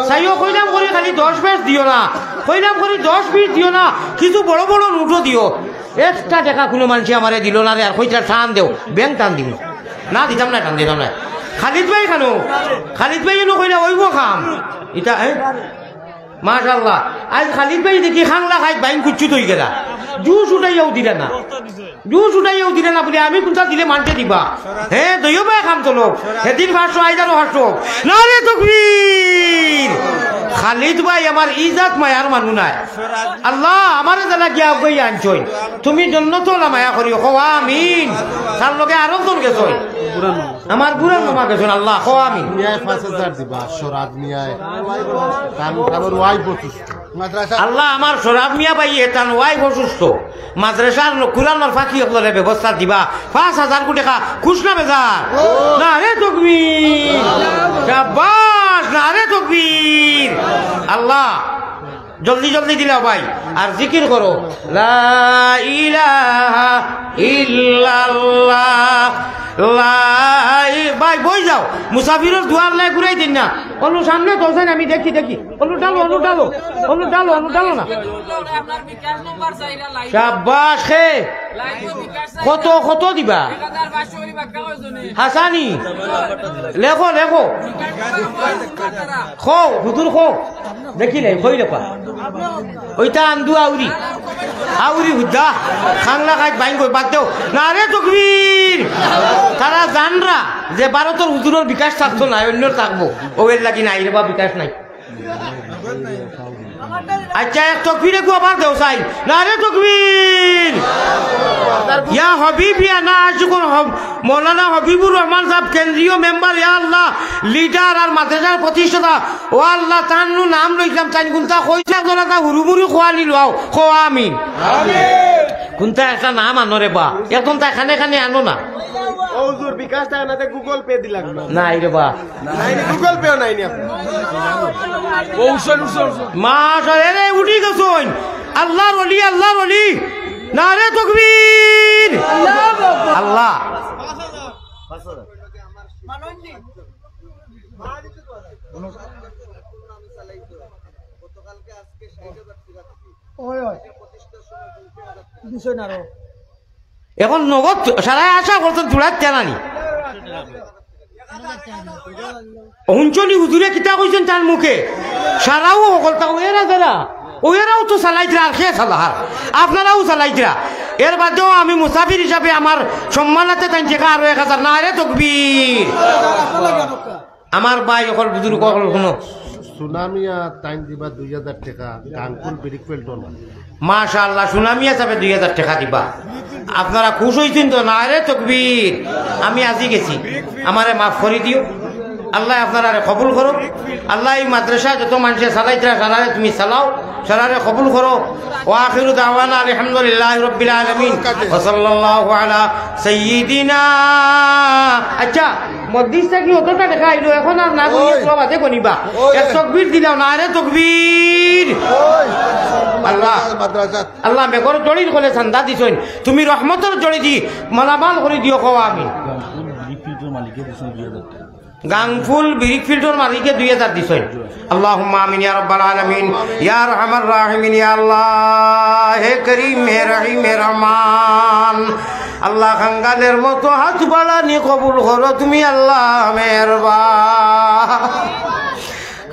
চাইও, কইলাম করি খালি দশ বিশ দিও না। কইলাম করি দশ বিশ দিও না। কিছু বড় বড় নোটও দিও। একটা টেকা কুনু মানষে আমারে দিলো না রে, আর কইতরা টান দেও। ব্যাংক টান দিমু। না, দিতাম না, টান দিতাম না। খালিদ ভাই খানো? খালিদ ভাই এনো কইলা, অইবো কাম। ইটা, এ? মাশাআল্লাহ। আইজ খালিদ ভাই দেখি খাংলা খাইত বাইন কুচ্ছুত অইগেলা। জুস উঠাইয়াও দিলা না। জুস উঠাইয়াও দিলা না বুলে আমি কুনটা দিলে মানষে দিবা। হে, দইও ভাই কাম চলো। হেদিন পাঁচশো, আইজ আরো পাঁচশো। নারে তকবীর। খালিদ ভাই আমার ইজাত মায়ার মানু নায়। আল্লাহ, আমারে যেলা গিয়া আগুয়াই আনছইন। তুমি জন্নতো ওলা মায়া করিও, কও আমিন। তার লগে আরো জন গেছইন। আমার বুড়ার মামা গেছইন, আল্লাহ, কও আমিন। মিয়ায় পাঁচ হাজার দিবা, সরাব মিয়ায়। তান, তান ওয়াইফ অসুস্থ। মাদ্রাসা আল্লাহ, আমার সরাব মিয়া ভাইয়ে, তান ওয়াইফ অসুস্থ। মাদ্রাসার লো-, কুরআনর ফাকি অকলরে ব্যবস্থা দিবা। পাঁচ হাজার কোটি টেকা, খুশ না বেজার? নারে তকবীর। শাবাশ, নারে তকবীর। আল্লাহ, জলদি জলদি দিলাও ভাই, আর জিকির করো, লা ইলাহা ইল্লাল্লাহ, লা ই-, ভাই, বই যাও, মুসাফিরর দুয়ার লাই ঘুরাই দিন না। অনু সামনে তো হোসেন, আমি দেখি, দেখি। অনু ডালো, অনু ডালো, অনু ডালো, অনু ডালো না। শাবাশ, খে। কত, কত দিবা? হাসানি। লেখো, লেখো। খো, হুজুর খো। দেখি নাই, খই লেখা। ওইটা আন্দু আউরি। আউরি হুদ্দা। খাংলা খাইত বাইন কই, বাদ দেও। নারে তকবীর। তারা জানরা যে ভারতর হুজুরর বিকাশ থাকতো না, অন্যর থাকবো। ও এর লাগি নাই রে বা, বিকাশ নাই। আচ্ছা, এক তকবীর একটু আবার দেও চাই। নারে তকবীর। ইয়া হাবিব, ইয়া না আশিকুল হব-, মৌলানা হাবিবুর রহমান সাহেব, কেন্দ্রীয় মেম্বার, ইয়া আল্লাহ, লিডার আর মাদ্রাসার প্রতিষ্ঠাতা। ও আল্লাহ, তান নু নাম লইলাম, তাইন কুনটা কইলা, জনতা হুরুমুরু খোয়ানি লও, খো আমিন। কুনটা একটা নাম আনো রে বা, এখন তা খানে খানে আনো না। ও হুজুর, বিকাশ টাকা নাতে Google Pay দিলাম না। নাই রে বা। নাই নি, Google Pay নাই নি আপনার। ও, উঠছেন, উঠছেন, উঠছেন। মাশাআল্লাহ, এরে উঠি গেছইন। আল্লাহর ওলি, আল্লাহর ওলি। নারে তকবীর। আল্লাহ। ওই, ওই। দিছইন আরো। এখন নগদ সারায় আশা করছেন চূড়ার তেনানি। হুনছনি হুজুরে কিতা কইছেন তান মুখে? সারাও হকলতা ওয়েরা যারা, ওয়েরাও তো চালাইতরা, আর খে চালার? আপনারাও চালাইতরা। এর বাদেও আমি মুসাফির হিসাবে আমার সম্মানাতে তাইন টেকা আরো এক হাজার, নারে তকবীর। আমার ভাই অকল, বুজুর্গ অকল, হুনো। সুনামিয়া তাইন দিবা দুই হাজার টেকা, গাঙ্কুল ব্রিকফিল্ড ডোনার। মাশাআল্লাহ, সুনামিয়া সাবে দুই হাজার টেকা দিবা। আপনারা খুশ অইছইন তো? নারে তকবীর। আমি আজি গেছি, আমারে মাফ করি দিও। আল্লায় আপনারারে কবুল করো। আল্লায় এই মাদ্রাসা যত মানষে চালাইতরা, সারারে তুমি চালাও, সারারে কবুল করো। ওয়া আখিরু দাওয়ানা আলহামদুলিল্লাহি রাব্বিল আলামিন। ওয়া সাল্লাল্লাহু আলা সাইয়্যিদিনা। আচ্ছা, মসজিদ থাকি অতটা দেখা আইলো, এখন আর না বলিয়া ওই। সব আছে গনিবা। ওই। এক তকবীর দিলাও না রে, তকবীর। ওই। আল্লাহ। মাদ্রাসা। আল্লাহ, মেঘর জড়ির কলে চান্দা দিছইন, তুমি রহমতর জড়ি দি মালামাল করি দিও, কও আমিন। গাংফুল ব্রিক ফিল্ডর মালিকে দুই হাজার দিছইন। আল্লাহুম্মা আমিন ইয়া রাব্বাল আলামিন, ইয়া আরহামার রাহিমিন, ইয়া আল্লাহ, হে করিম, হে রহিম, হে রহমান। আল্লাহ, খাঙ্গালের মতো হাত বাড়ানি কবুল করো তুমি, আল্লাহ মেহেরবান।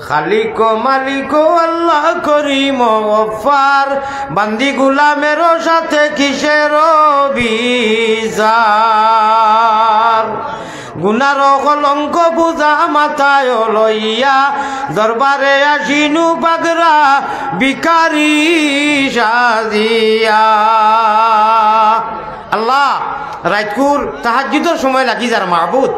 খালিক ও মালিক ও আল্লাহ করিম ও গফফার, বান্দি গুলামের সাথে কিসের বিচার? গুনার কলঙ্ক বুঝা মাথায় লইয়া, দরবারে আসিনু পাগরা ভিখারি সাজিয়া। আল্লাহ, রাইতকুর তাহাজ্জুদর সময় লাগি যার মাবুদ,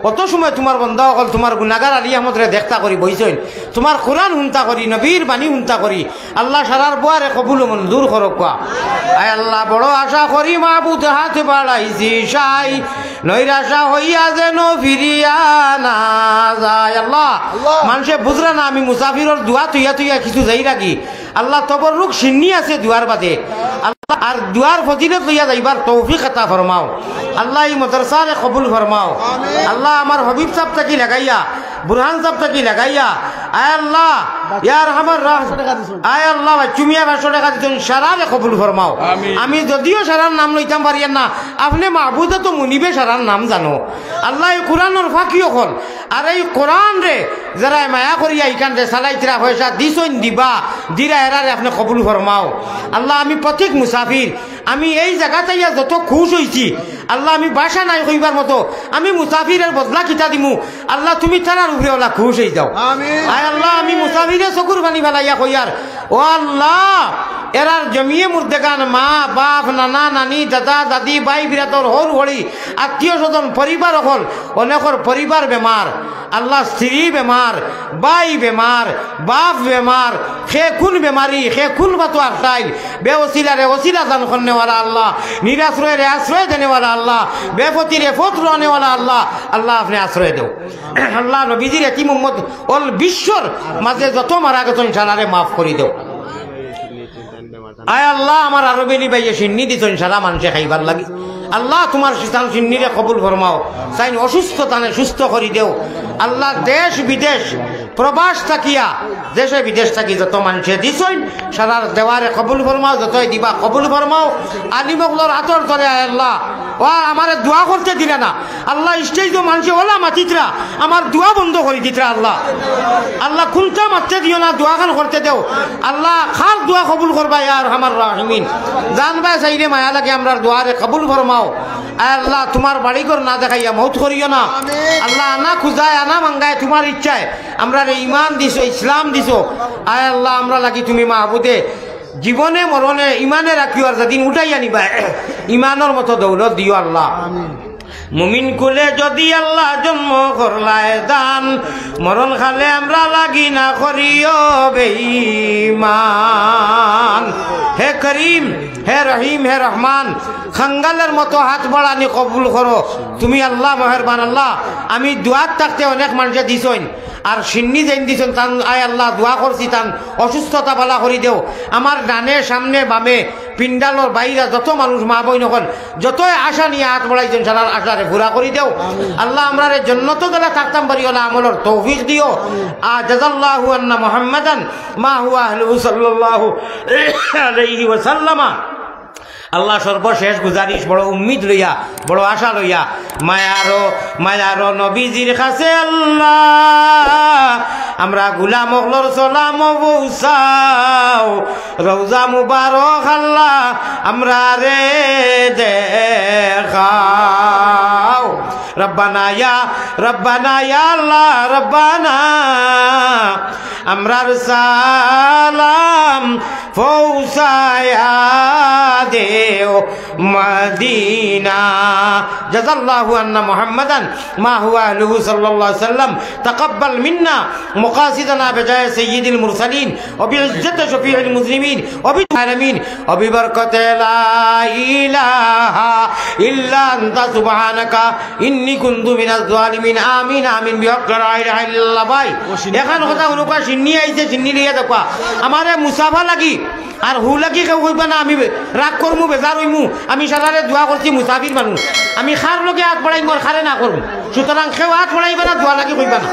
অত সময় তুমার বন্দা অকল তুমার গুনাগার আলী আহমদরে দেখতা করি বইছইন, তুমার কোরআন হুনতা করি, নবীর বাণী হুনতা করি, আল্লাহ, সারার বুয়ারে কবুল ও মঞ্জুর করউক্কা। আয় আল্লাহ, বড় আশা করি মাবুদ হাত বাড়াইছি সাই, নৈরাশা হইয়া যেন ফিরিয়া না যায়। আল্লাহ, আল্লাহ। মানষে বুঝরা না, আমি মুসাফিরর দোয়া থইয়া থইয়া কিছু যাইরাগি। আল্লাহ, তবররুক শিন্নি আছে দোয়ার বাদে। আল্লাহ, আর দোয়ার ফজিলত লইয়া যাইবার তৌফিক আতা ফরমাও। আল্লাহ, এই মাদ্রাসারে কবুল ফরমাও। আমিন। আল্লাহ, আমার হাবিব সাব থাকি লাগাইয়া, বুরহান সাব থাকি লাগাইয়া, আয় আল্লাহ, ইয়া আরহামার রাহ-, আয় আল্লাহ, বাচ্চু মিয়া পাঁচশো টেকা দিছইন, সারারে কবুল ফরমাও। আমিন। আমি যদিও সারার নাম লইতাম পারিয়ার না, আপনে মাবুদে তো মুনিবে সারার নাম জানো। আল্লাহ, এই কোরআনর ফাঁকি অকল, আর এই কোরআনরে যারা মায়া করিয়া ইখানরে চালাইতরা, পয়সা দিছইন দিবা, দিরা, এরারে আপনে কবুল ফরমাও। আল্লাহ, আমি পথিক মুসাফির, আমি এই জাগাত আইয়া যত খুশ অইছি, আল্লাহ, আমি ভাষা নাই কইবার মতো, আমি মুসাফিরর বদলা কিতা দিমু? আল্লাহ, তুমি তারার উপরে অলা খুশ অই যাও। আমিন। আয় আল্লাহ, আমি মুসাফিরে চকুর পানি ফালাইয়া কইয়ার, ও আল্লাহ, এরার জমিয়ে মুর্দেগান, মা, বাপ, নানা, নানি, দাদা, দাদি, ভাই, বিরাদর, হউর, হড়ি, আত্মীয় স্বজন, পরিবার অকল, অনেকর পরিবার বেমার, আল্লাহ, স্ত্রী বেমার, ভাই বেমার, বাপ বেমার, কে কুন বেমারি, কে কুন বাতো আক্তাইল, বেওসিলারে ওসিলা দান করনেওয়ালা আল্লাহ, নিরাশ্রয়রে আশ্রয় দেনেওয়ালা আল্লাহ, বেপথিরে পথ রওয়ানেওয়ালা আল্লাহ, আল্লাহ, আপনে আশ্রয় দেও। আল্লাহ, নবীজির এতিম উম্মত অল বিশ্বর মাঝে যত মারা গেছইন, সারারে মাফ করি দেও। আয় আল্লাহ, আমার আরবেলি ভাইয়ে শিন্নি দিছইন সারা মানষে খাইবার লাগি। আল্লাহ, তুমার শীতল শিন্নিরে কবুল ফরমাও। তাইন অসুস্থ, তানে সুস্থ করি দেও। আল্লাহ, দেশ বিদেশ প্রবাস থাকিয়া, দেশে বিদেশ থাকি যত মানষে দিছইন, সারার দেওয়ারে কবুল ফরমাও, যতই দিবা কবুল ফরমাও। আলিম অকলর আতর তলে, আয় আল্লাহ, ও আমারে দোয়া করতে দিলা না। আল্লাহ, স্টেজো মানষে অলা মাতিতরা, আমার দোয়া বন্ধ করি দিতরা আল্লাহ। আল্লাহ, কুনটা মাততে দিও না, দোয়াখান করতে দেও। আল্লাহ, কার দোয়া কবুল করবা, ইয়া আরহামার রাহিমিন। জান ভাই চাইরে মায়া লাগে, আমরার দোয়ারে কবুল ফরমাও। আয় আল্লাহ, তুমার বাড়িঘর না দেখাইয়া মউত করিও না। আল্লাহ, আনা খুজায়, আনা মাঙ্গায় তুমার ইচ্ছায়। আমরারে ইমান দিছো, ইসলাম দিছো। আয় আল্লাহ, আমরা লাগি তুমি মাবুদে জীবনে মরণে ইমানে রাখিও, আর যেদিন উঠাইয়া নিবা, ইমানর মতো দৌলত দিও আল্লাহ। মুমিন কুলে যদি আল্লাহ জন্ম করলায় দান, মরণ কালে আমরা লাগি না করিও বেঈমান। হে করিম, হে রহিম, হে রহমান, খাঙ্গালের মতো হাত বাড়ানি কবুল করো তুমি আল্লাহ মেহেরবান। আল্লাহ, আমি দোয়াত থাকতে অনেক মানষে দিছইন, আর শিন্নি যেইন দিছইন, তান, আয় আল্লাহ, দোয়া করছি, তান অসুস্থতা বালা করি দেও। আমার ডানে, সামনে, বামে, পিন্ডালর বাইরা যত মানুষ মা বইন অকল, যতই আশা নিয়া হাত বাড়াইছইন, সারার আশারে পুরা করি দেও। আল্লাহ, আমরারে জন্নতো গেলা থাকতাম পারি, অলা আমলর তৌফিক দিও। আ, জাযাল্লাহু আন্না মুহাম্মাদান মা হুয়া আহলুহু সাল্লাল্লাহু আলাইহি ওয়াসাল্লামা। আল্লাহ, সর্বশেষ গুজারিশ, বড় উম্মিদ লইয়া, বড় আশা লইয়া, মায়ারো, মায়ারো নবীজির কাছে আল্লাহ, আমরা গুলাম অকলর সালাম পৌঁছাও, রওজা মুবারক আল্লাহ, আমরারে দেখাও। রব্বানা ইয়া, রব্বানা ইয়া আল্লাহ, রব্বানা, আমরার সালাম পৌঁছায়া দেও মদিনা। জাযাল্লাহু আন্না মুহাম্মাদান মা হুয়া আহলুহু সাল্লাল্লাহু আলাইহি ওয়াসাল্লাম। তাকাব্বাল মিন্না মুকাসিদানা বিজাহি সাইয়্যিদিল মুরসালিন ওয়া বিইজ্জতি শফিউল মুজনিবিন ওয়া বিআলামিন ওয়া বিবরকাতি লা ইলাহা ইল্লা আনতা সুবহানাকা ইন্নী কুনতু মিনাজ জালিমিন। আমিন, আমিন। বিহক লা ইলাহা ইল্লাল্লাহ। ভাই, ও শিন্নি এখান কথা হুনুকা, শিন্নি আইছে, শিন্নি লইয়া দেখবা। আমারে মুসাফা লাগি আর হু লাগি কেউ কইবা না, আমি বে-, রাগ করমু, বেজার অইমু। আমি সারারে দোয়া করছি, মুসাফির মানুষ। আমি কার লগে আত বাড়াইমু আর কারে না করমু। সুতরাং কেউ আত বাড়াইবা না, দোয়া লাগি কইবা না।